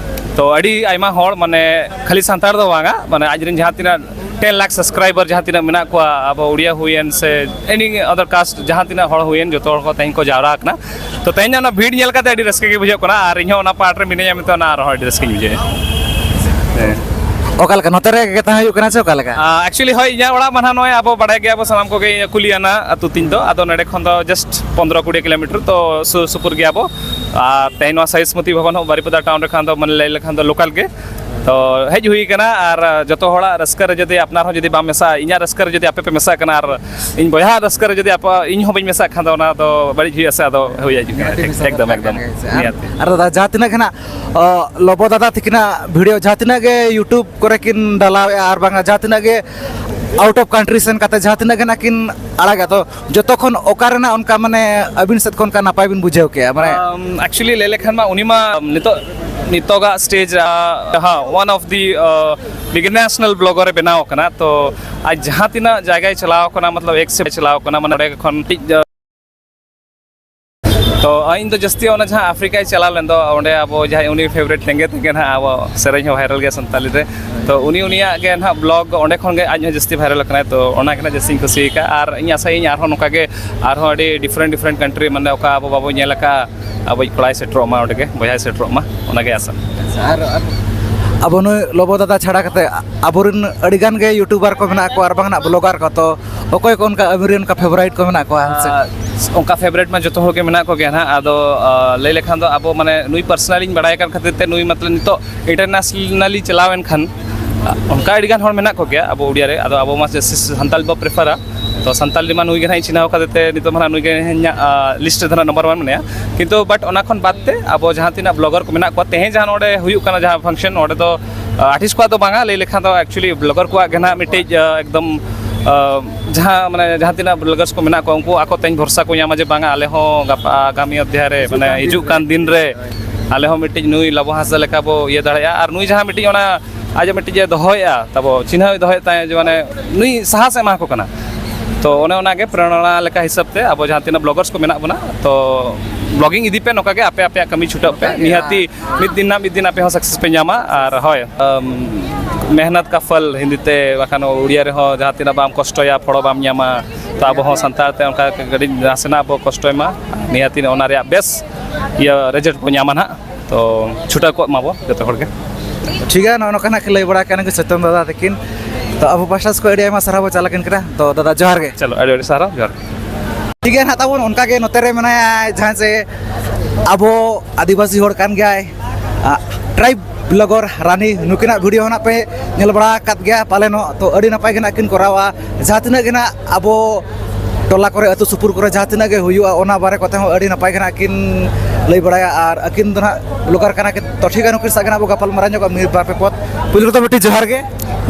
ᱛᱚ ᱟᱹᱰᱤ ᱟᱭᱢᱟ ᱦᱚᱲ, ᱢᱟᱱᱮ ᱠᱷᱟᱹᱞᱤ ᱥᱟᱱᱛᱟᱲ ᱫᱚ ᱵᱟᱝᱟ, ᱢᱟᱱᱮ ᱟᱡ ᱨᱮᱱ ᱡᱟᱦᱟᱸ ᱛᱤᱱᱟᱹᱜ ᱴᱮᱱ ᱞᱟᱠᱷ ᱥᱟᱵᱥᱠᱨᱟᱭᱵᱟᱨ ᱡᱟᱦᱟᱸ ᱛᱤᱱᱟᱹᱜ ᱢᱮᱱᱟᱜ ᱠᱚᱣᱟ, ᱟᱵᱚ ᱩᱲᱤᱭᱟ ᱦᱩᱭᱮᱱ ᱥᱮ ᱮᱱᱤ ᱟᱫᱟᱨ ᱠᱟᱥᱴ ᱡᱟᱦᱟᱸ ᱛᱤᱱᱟᱹᱜ ᱦᱚᱲ ᱦᱩᱭᱮᱱ, ᱡᱚᱛᱚ ᱦᱚᱲ ᱠᱚ ᱛᱮᱦᱮᱧ ᱠᱚ ᱡᱟᱣᱨᱟ ᱟᱠᱟᱱᱟ᱾ ᱛᱚ ᱛᱮᱦᱮᱧ ᱚᱱᱟ ᱵᱷᱤᱲ ᱧᱮᱞ ᱠᱟᱛᱮ ᱟᱹᱰᱤ ᱨᱟᱹᱥᱠᱟᱹ ᱜᱮ ᱵᱩᱡᱷᱟᱹᱜ ᱠᱟᱱᱟ, ᱟᱨ ᱤᱧᱦᱚᱸ ᱚᱱᱟ ᱯᱟᱨᱴ ᱨᱮ ᱢᱤᱱᱟᱹᱧᱟ ᱢᱮᱱᱛᱮ ᱚᱱᱟ ᱟᱨᱦᱚᱸ ᱟᱹᱰᱤ ᱨᱟᱹᱥᱠᱟᱹᱧ ᱵᱩᱡᱷᱟᱹᱣᱮᱫᱼᱟ᱾ ᱦᱮᱸ᱾ ᱚᱠᱟ ᱞᱮᱠᱟ ᱱᱚᱛᱮ ᱨᱮ ᱜᱮ ᱛᱟᱦᱮᱸ ᱦᱩᱭᱩᱜ ᱠᱟᱱᱟ ᱥᱮ ᱚᱠᱟ ᱞᱮᱠᱟ? ᱟᱸ, actually ᱦᱳᱭ, ᱤᱧᱟᱹᱜ ᱚᱲᱟᱜ ᱢᱟ ᱱᱟᱦᱟᱜ ᱱᱚᱜᱼᱚᱭ ᱟᱵᱚ ᱵᱟᱲᱟᱭ ᱜᱮᱭᱟ ᱵᱚ ᱥᱟᱱᱟᱢ ᱠᱚᱜᱮ, ᱤᱧᱟᱹᱜ ᱠᱩᱞᱤᱭᱟᱱᱟ ᱟᱹᱛᱩ ᱛᱤᱧ ᱫᱚ, ᱟᱫᱚ ᱱᱚᱰᱮ ᱠᱷᱚᱱ ᱫᱚ ᱡᱟᱥᱴ ᱯᱚᱱᱫᱽᱨᱚ ᱠᱩᱲᱤ ᱠᱤᱞᱳᱢᱤᱴᱟᱨ, ᱛᱚ ᱥᱩᱨ ᱥᱩᱯᱩᱨ ᱜᱮᱭᱟ ᱵᱚ᱾ ᱟᱨ ᱛᱮᱦᱮᱧ ᱱᱚᱣᱟ ᱥᱟᱭᱤᱥᱢᱚᱛᱤ ᱵᱷᱚᱵᱚᱱ ᱦᱚᱸ ᱵᱟᱨᱤᱯᱟᱫᱟ ᱴᱟᱣᱩᱱ ᱨᱮ ᱠᱷᱟᱱ ᱫᱚ, ᱢᱟᱱᱮ ᱞᱟᱹᱭ ᱞᱮᱠᱷᱟᱱ ᱫᱚ ᱞᱳᱠᱟᱞ ᱜᱮ᱾ ᱛᱚ ᱦᱮᱡ ᱦᱩᱭ ᱠᱟᱱᱟ, ᱟᱨ ᱡᱚᱛᱚ ᱦᱚᱲᱟᱜ ᱨᱟᱹᱥᱠᱟᱹ ᱨᱮ ᱡᱩᱫᱤ ᱟᱯᱱᱟᱨ ᱦᱚᱸ ᱡᱩᱫᱤ ᱵᱟᱢ ᱢᱮᱥᱟᱜᱼᱟ, ᱤᱧᱟᱹᱜ ᱨᱟᱹᱥᱠᱟᱹ ᱨᱮ ᱡᱩᱫᱤ ᱟᱯᱮ ᱯᱮ ᱢᱮᱥᱟᱜ ᱠᱟᱱᱟ, ᱟᱨ ᱤᱧ ᱵᱚᱭᱦᱟ ᱨᱟᱹᱥᱠᱟᱹ ᱨᱮ ᱡᱩᱫᱤ ᱟᱯᱮ, ᱤᱧ ᱦᱚᱸ ᱵᱟᱹᱧ ᱢᱮᱥᱟᱜ ᱠᱷᱟᱱ ᱫᱚ ᱚᱱᱟ ᱫᱚ ᱵᱟᱹᱲᱤᱡ ᱦᱩᱭᱩᱜᱼᱟ ᱥᱮ, ᱟᱫᱚ ᱦᱩᱭ ᱦᱤᱡᱩᱜ ᱠᱟᱱᱟ᱾ ᱱᱤᱦᱟᱹᱛᱤ ᱴᱷᱤᱠ, ᱢᱮᱥᱟ ᱮᱠᱫᱚᱢ, ᱫᱚᱨᱠᱟᱨ ᱮᱠᱫᱚᱢ᱾ ᱠᱟᱱ ᱜᱮᱭᱟ ᱥᱮ᱾ ᱟᱨ, ᱱᱤᱦᱟᱹᱛᱤ᱾ ᱟᱨ ᱫᱟᱫᱟ, ᱡᱟᱦᱟᱸ ᱛᱤᱱᱟᱹᱜ ᱜᱮ ᱱᱟᱜ, ᱚ, ᱞᱚᱵᱚ ᱫᱟᱫᱟ ᱛᱤᱠᱤᱱᱟᱜ ᱵᱷᱤᱰᱤᱭᱳ, ᱡᱟᱦᱟᱸ ᱛᱤᱱᱟᱹᱜ ᱜᱮ YouTube ᱠᱚᱨᱮ ᱠᱤᱱ ᱰᱟᱞᱟᱣᱮᱫᱼᱟ, ᱟᱨ ᱵᱟᱝᱟ ᱡᱟᱦᱟᱸ ᱛᱤᱱᱟᱹᱜ ᱜᱮ ᱟᱣᱩᱴ ᱚᱯᱷ ᱠᱟᱱᱴᱨᱤ ᱥᱮᱱ ᱠᱟᱛᱮ ᱡᱟᱦᱟᱸ ᱛᱤᱱᱟᱹᱜ ᱜᱮ ᱱᱟᱜ ᱠᱤᱱ ᱟᱲᱟᱜᱟ, ᱛᱚ ᱡᱚᱛᱚ ᱠᱷᱚᱱ ᱚᱠᱟ ᱨᱮᱱᱟᱜ ᱚᱱᱠᱟ, ᱢᱟᱱᱮ, ᱟᱹᱵᱤᱱ ᱥᱮᱫ ᱠᱷᱚᱱ ᱚᱱᱠᱟ ᱱᱟᱯᱟᱭ ᱵᱤᱱ ᱵᱩᱡᱷᱟᱹᱣ ᱠᱮᱜᱼᱟ, ᱢᱟᱱᱮ? ᱟᱢ, actually ᱞᱟᱹᱭ ᱞᱮᱠᱷᱟᱱ ᱢᱟ ᱩᱱᱤ ᱢᱟ ᱱᱤᱛᱚᱜ, ᱱᱤᱛᱚᱜᱟᱜ ᱥᱴᱮᱡᱽ ᱨᱮ, ᱦᱟᱸ, one of the, ᱟ, big national blogger ᱮ ᱵᱮᱱᱟᱣ ᱟᱠᱟᱱᱟ᱾ ᱛᱚ ᱟᱡ ᱡᱟᱦᱟᱸ ᱛᱤᱱᱟᱹᱜ ᱡᱟᱭᱜᱟᱭ ᱪᱟᱞᱟᱣ ᱠᱟᱱᱟ, ᱢᱚᱛᱞᱚᱵ ᱮᱠ ᱥᱮ ᱪᱟᱞᱟᱣ ᱠᱟᱱᱟ, ᱢᱟᱱᱮ ᱚᱸᱰᱮ ᱠᱷᱚᱱ ᱢᱤᱫᱴᱤᱡ, ᱟ, ᱛᱚ ᱤᱧ ᱫᱚ ᱡᱟᱹᱥᱛᱤ ᱚᱱᱟ ᱡᱟᱦᱟᱸ ᱟᱯᱷᱨᱤᱠᱟᱭ ᱪᱟᱞᱟᱣ ᱞᱮᱱ ᱫᱚ, ᱚᱸᱰᱮ ᱟᱵᱚ ᱡᱟᱦᱟᱸᱭ ᱩᱱᱤ ᱯᱷᱮᱵᱟᱨᱮᱴ ᱛᱮᱸᱜᱮ ᱛᱮᱸᱜᱮ ᱱᱟᱦᱟᱜ ᱟᱵᱚ ᱥᱮᱨᱮᱧ ᱦᱚᱸ ᱵᱷᱟᱭᱨᱟᱞ ᱜᱮᱭᱟ ᱥᱟᱱᱛᱟᱞᱤ ᱨᱮ᱾ ᱛᱚ ᱩᱱᱤ, ᱩᱱᱤᱭᱟᱜ ᱜᱮ ᱱᱟᱦᱟᱜ ᱵᱞᱚᱜ ᱚᱸᱰᱮ ᱠᱷᱚᱱ ᱜᱮ ᱟᱡ ᱦᱚᱸ ᱡᱟᱹᱥᱛᱤ ᱵᱷᱟᱭᱨᱟᱞ ᱟᱠᱟᱱᱟᱭ᱾ ᱛᱚ ᱚᱱᱟ ᱜᱮ ᱱᱟᱦᱟᱜ ᱡᱟᱹᱥᱛᱤᱧ ᱠᱩᱥᱤ ᱟᱠᱟᱫᱼᱟ, ᱟᱨ ᱤᱧ ᱟᱥᱟᱭᱟᱹᱧ ᱟᱨᱦᱚᱸ ᱱᱚᱝᱠᱟ ᱜᱮ ᱟᱨᱦᱚᱸ ᱟᱹᱰᱤ ᱰᱤᱯᱷᱟᱨᱮᱱᱴ, ᱰᱤᱯᱷᱟᱨᱮᱱᱴ ᱠᱟᱱᱴᱨᱤ, ᱢᱟᱱᱮ ᱚᱠᱟ ᱟᱵᱚ ᱵᱟᱵᱚ ᱧᱮᱞ ᱟᱠᱟᱫ, ᱟᱵᱚᱭᱤᱡ ᱠᱚᱲᱟᱭ ᱥᱮᱴᱮᱨᱚᱜ ᱢᱟ ᱚᱸᱰᱮ ᱜᱮ, ᱵᱚᱭᱦᱟᱭ ᱥᱮᱴᱮᱨᱚᱜ ᱢᱟ, ᱚᱱᱟ ᱜᱮ ᱟᱥᱟ᱾ ᱟᱨ ᱟᱵᱚ ᱱᱩᱭ ᱞᱚᱵᱚ ᱫᱟᱫᱟ ᱪᱷᱟᱲᱟ ᱠᱟᱛᱮ ᱟᱵᱚᱨᱮᱱ ᱟᱹᱰᱤ ᱜᱟᱱ ᱜᱮ ᱭᱩᱴᱩᱵᱟᱨ ᱠᱚ ᱢᱮᱱᱟᱜ ᱠᱚᱣᱟ, ᱟᱨ ᱵᱟᱝ ᱱᱟᱜ ᱵᱞᱚᱜᱟᱨ ᱠᱚ, ᱛᱚ ᱚᱠᱚᱭ ᱠᱚ ᱚᱱᱠᱟ ᱟᱹᱵᱤᱱ ᱨᱮᱱ ᱚᱱᱠᱟ ᱯᱷᱮᱵᱟᱨᱟᱭᱤᱴ ᱠᱚ ᱢᱮᱱᱟᱜ ᱠᱚᱣᱟ ᱥᱮ? ᱟᱨ ᱚᱱᱠᱟ ᱯᱷᱮᱵᱟᱨᱟᱭᱤᱴ ᱢᱟ ᱡᱚᱛᱚ ᱦᱚᱲ ᱜᱮ ᱢᱮᱱᱟᱜ ᱠᱚᱜᱮᱭᱟ ᱱᱟᱦᱟᱜ᱾ ᱟᱫᱚ, ᱟ, ᱞᱟᱹᱭ ᱞᱮᱠᱷᱟᱱ ᱫᱚ ᱟᱵᱚ, ᱢᱟᱱᱮ, ᱱᱩᱭ ᱯᱟᱨᱥᱚᱱᱟᱞᱤᱧ ᱵᱟᱲᱟᱭ ᱠᱟᱱ ᱠᱷᱟᱹᱛᱤᱨ ᱛᱮ, ᱱᱩᱭ ᱢᱚᱛᱞᱚᱵ ᱱᱤᱛᱚᱜ ᱤᱱᱴᱟᱨᱱᱮᱥᱱᱟᱞᱤ ᱪᱟᱞᱟᱣ ᱮᱱ ᱠᱷᱟᱱ ᱚᱱᱠᱟ ᱟᱹᱰᱤ ᱜᱟᱱ ᱦᱚᱲ ᱢᱮᱱᱟᱜ ᱠᱚᱜᱮᱭᱟ ᱟᱟᱵᱚ ᱩᱲᱤᱭᱟ ᱨᱮ, ᱟᱫᱚ ᱟᱵᱚ ᱢᱟ ᱡᱟᱹᱥᱛᱤ ᱥᱟᱱᱛᱟᱲ ᱵᱚ ᱯᱨᱮᱯᱷᱟᱨᱟ᱾ ᱛᱚ ᱥᱟᱱᱛᱟᱲ ᱨᱮᱢᱟ ᱱᱩᱭ ᱜᱮ ᱱᱟᱦᱟᱜ ᱤᱧ ᱪᱤᱱᱦᱟᱹᱣ ᱠᱟᱫᱮ ᱛᱮ ᱱᱤᱛᱚᱜ ᱢᱟ ᱱᱟᱦᱟᱜ ᱱᱩᱭ ᱜᱮ ᱤᱧᱟᱹᱜ ᱞᱤᱥᱴ ᱨᱮ ᱫᱚ ᱱᱟᱦᱟᱜ ᱱᱚᱢᱵᱚᱨ ᱚᱣᱟᱱ ᱢᱮᱱᱟᱭᱟ᱾ ᱠᱤᱱᱛᱩ ᱵᱟᱴ ᱚᱱᱟ ᱠᱷᱚᱱ ᱵᱟᱫ ᱛᱮ ᱟᱵᱚ ᱡᱟᱦᱟᱸ ᱛᱤᱱᱟᱹᱜ ᱵᱞᱚᱜᱟᱨ ᱠᱚ ᱢᱮᱱᱟᱜ ᱠᱚᱣᱟ, ᱛᱮᱦᱮᱧ ᱡᱟᱦᱟᱸ ᱱᱚᱰᱮ ᱦᱩᱭᱩᱜ ᱠᱟᱱᱟ, ᱡᱟᱦᱟᱸ ᱯᱷᱟᱝᱥᱚᱱ, ᱚᱸᱰᱮ ᱫᱚ ᱟᱨᱴᱤᱥᱴ ᱠᱚᱣᱟᱜ ᱫᱚ ᱵᱟᱝᱟ, ᱞᱟᱹᱭ ᱞᱮᱠᱷᱟᱱ ᱫᱚ ᱮᱠᱪᱩᱭᱮᱞᱤ ᱵᱞᱚᱜᱟᱨ ᱠᱚᱣᱟᱜ ᱜᱮ ᱱᱟᱦᱟᱜ ᱢᱤᱫᱴᱤᱡ ᱮᱠᱫᱚᱢ ᱡᱟᱦᱟᱸ ᱢᱟᱱᱮ ᱡᱟᱦᱟᱸ ᱛᱤᱱᱟᱹᱜ ᱵᱞᱚᱜᱟᱨᱥ ᱠᱚ ᱢᱮᱱᱟᱜ ᱠᱚᱣᱟ, ᱩᱱᱠᱩ ᱟᱠᱚ ᱛᱮᱧ ᱵᱷᱚᱨᱥᱟ ᱠᱚ ᱧᱟᱢᱟ ᱡᱮ ᱵᱟᱝᱟ, ᱟᱞᱮ ᱦᱚᱸ ᱜᱟᱯᱟ ᱟᱜᱟᱢᱤ ᱚᱫᱷᱭᱟᱭ ᱨᱮ ᱢᱟᱱᱮ ᱦᱤᱡᱩᱜ ᱠᱟᱱ ᱫᱤᱱ ᱨᱮ ᱟᱞᱮ ᱦᱚᱸ ᱢᱤᱫᱴᱤᱡ ᱱᱩᱭ ᱞᱟᱵᱚ ᱦᱟᱸᱥᱫᱟ ᱞᱮᱠᱟ ᱵᱚ ᱤᱭᱟᱹ ᱫᱟᱲᱮᱭᱟᱜᱼᱟ᱾ ᱟᱨ ᱱᱩᱭ ᱡᱟᱦᱟᱸ ᱢᱤᱫᱴᱤᱡ ᱚᱱᱟ ᱟᱡ ᱢᱤᱫᱴᱤᱡ ᱮ ᱫᱚᱦᱚᱭᱮᱫᱼᱟ, ᱛᱟᱵᱚ ᱪᱤᱱᱦᱟᱹᱣ ᱮ ᱫᱚᱦᱚᱭᱮᱫ ᱛᱟᱭᱟ ᱡᱮ ᱢᱟᱱᱮ ᱱᱩᱭ ᱥᱟᱦᱟᱥ ᱮ ᱮᱢᱟ ᱠᱚ ᱠᱟᱱᱟ᱾ ᱛᱚ ᱚᱱᱮ ᱚᱱᱟᱜᱮ ᱯᱨᱮᱨᱚᱱᱟ ᱞᱮᱠᱟ ᱦᱤᱥᱟᱹᱵ ᱛᱮ ᱟᱵᱚ ᱡᱟᱦᱟᱸ ᱛᱤᱱᱟᱹᱜ ᱵᱞᱚᱜᱟᱨᱥ ᱠᱚ ᱢᱮᱱᱟᱜ ᱵᱚᱱᱟ, ᱛᱚ ᱵᱞᱚᱜᱤᱝ ᱤᱫᱤ ᱯᱮ ᱱᱚᱝᱠᱟ ᱜᱮ, ᱟᱯᱮ ᱟᱯᱮᱭᱟᱜ ᱠᱟᱹᱢᱤ ᱪᱷᱩᱴᱟᱹᱜ ᱯᱮ, ᱱᱤᱦᱟᱹᱛᱤ ᱢᱤᱫ ᱫᱤᱱ ᱱᱟ ᱢᱤᱫ ᱫᱤᱱ ᱟᱯᱮ ᱦᱚᱸ ᱥᱟᱠᱥᱮᱥ ᱯᱮ ᱧᱟᱢᱟ᱾ ᱟᱨ ᱦᱳᱭ, ᱢᱮᱦᱱᱚᱛ ᱠᱟ ᱯᱷᱚᱞ ᱦᱤᱱᱫᱤ ᱛᱮ, ᱵᱟᱠᱷᱟᱱ ᱩᱲᱤᱭᱟ ᱨᱮᱦᱚᱸ ᱡᱟᱦᱟᱸ ᱛᱤᱱᱟᱹᱜ ᱵᱟᱢ ᱠᱚᱥᱴᱚᱭᱟ ᱯᱷᱚᱲᱚ ᱵᱟᱢ ᱧᱟᱢᱟ᱾ ᱛᱚ ᱟᱵᱚ ᱦᱚᱸ ᱥᱟᱱᱛᱟᱲ ᱛᱮ ᱚᱱᱠᱟ ᱠᱟᱹᱴᱤᱡ ᱱᱟᱥᱮᱱᱟᱜ ᱵᱚ ᱠᱚᱥᱴᱚᱭ ᱢᱟ, ᱱᱤᱦᱟᱹᱛᱤ ᱚᱱᱟ ᱨᱮᱭᱟᱜ ᱵᱮᱥ ᱤᱭᱟᱹ ᱨᱮᱡᱟᱞᱴ ᱵᱚ ᱧᱟᱢᱟ ᱱᱟᱦᱟᱜ᱾ ᱛᱚ ᱪᱷᱩᱴᱟᱹᱣ ᱠᱚᱜ ᱢᱟᱵᱚ ᱡᱚᱛᱚ ᱦᱚᱲ ᱜᱮ᱾ ᱴᱷᱤᱠ ᱜᱮᱭᱟ, ᱱᱚᱜᱼᱚ ᱱᱚᱝᱠᱟ ᱱᱟᱜ ᱠᱚ ᱞᱟᱹᱭ ᱵᱟᱲᱟ ᱠᱟᱱᱟ ᱠᱚ ᱥᱚᱪᱮᱛᱚᱱ ᱫᱟᱫᱟ ᱛᱟᱹᱠᱤᱱ᱾ ᱛᱚ ᱟᱵᱚ ᱯᱟᱥᱴᱟ ᱥᱮᱫ ᱠᱷᱚᱱ ᱟᱹᱰᱤ ᱟᱭᱢᱟ ᱥᱟᱨᱦᱟᱣ ᱵᱚ ᱪᱟᱞ ᱟᱹᱠᱤᱱ ᱠᱟᱱᱟ᱾ ᱛᱚ ᱫᱟᱫᱟ ᱡᱚᱦᱟᱨ ᱜᱮ᱾ ᱪᱚᱞᱚ, ᱟᱹᱰᱤ ᱟᱹᱰᱤ ᱥᱟᱨᱦᱟᱣ, ᱡᱚᱦᱟᱨ ᱜᱮ᱾ ᱴᱷᱤᱠ ᱜᱮᱭᱟ ᱱᱟᱦᱟᱜ, ᱛᱟᱵᱚᱱ ᱚᱱᱠᱟ ᱜᱮ ᱱᱚᱛᱮ ᱨᱮ ᱢᱮᱱᱟᱭᱟ ᱡᱟᱦᱟᱸ ᱡᱮ ᱟᱵᱚ ᱟᱹᱫᱤᱵᱟᱹᱥᱤ ᱦᱚᱲ ᱠᱟᱱ ᱜᱮᱭᱟᱭ, ᱴᱨᱟᱭᱤᱵᱽ ᱵᱞᱚᱜᱟᱨ ᱨᱟᱱᱤ, ᱱᱩᱠᱤᱱᱟᱜ ᱵᱷᱤᱰᱤᱭᱳ ᱦᱚᱸ ᱱᱟᱜ ᱯᱮ ᱧᱮᱞ ᱵᱟᱲᱟ ᱟᱠᱟᱫ ᱜᱮᱭᱟ ᱯᱟᱞᱮᱱᱚᱜ᱾ ᱛᱚ ᱟᱹᱰᱤ ᱱᱟᱯᱟᱭ ᱜᱮ ᱱᱟᱜ ᱠᱤᱱ ᱠᱚᱨᱟᱣᱟ᱾ ᱡᱟᱦᱟᱸ ᱛᱤᱱᱟᱹᱜ ᱜᱮ ᱱᱟᱜ ᱟᱵᱚ ᱴᱚᱞᱟ ᱠᱚᱨᱮ, ᱟᱹᱛᱩ ᱥᱩᱯᱩᱨ ᱠᱚᱨᱮ ᱡᱟᱦᱟᱸ ᱛᱤᱱᱟᱹᱜ ᱜᱮ ᱦᱩᱭᱩᱜᱼᱟ, ᱚᱱᱟ ᱵᱟᱨᱮ ᱠᱚᱛᱮ ᱦᱚᱸ ᱟᱹᱰᱤ ᱱᱟᱯᱟᱭ ᱜᱮ ᱱᱟᱜ ᱠᱤᱱ ᱞᱟᱹᱭ ᱵᱟᱲᱟᱭᱟ᱾ ᱟᱨ ᱟᱹᱠᱤᱱ ᱫᱚ ᱱᱟᱜ ᱵᱞᱚᱜᱟᱨ ᱠᱟᱱᱟ ᱠᱤᱱ, ᱛᱚ ᱴᱷᱤᱠ ᱜᱮᱭᱟ, ᱱᱩᱠᱤᱱ ᱥᱟᱶ ᱜᱮ ᱱᱟᱜ ᱟᱵᱚ ᱜᱟᱯᱟᱞ ᱢᱟᱨᱟᱣ ᱧᱚᱜᱼᱟ ᱢᱤᱫ ᱵᱟᱨ ᱯᱮ ᱯᱚᱫ᱾ ᱯᱩᱭᱞᱩ ᱨᱮᱫᱚ ᱢᱤᱫᱴᱤᱡ ᱡᱚᱦᱟᱨ ᱜᱮ᱾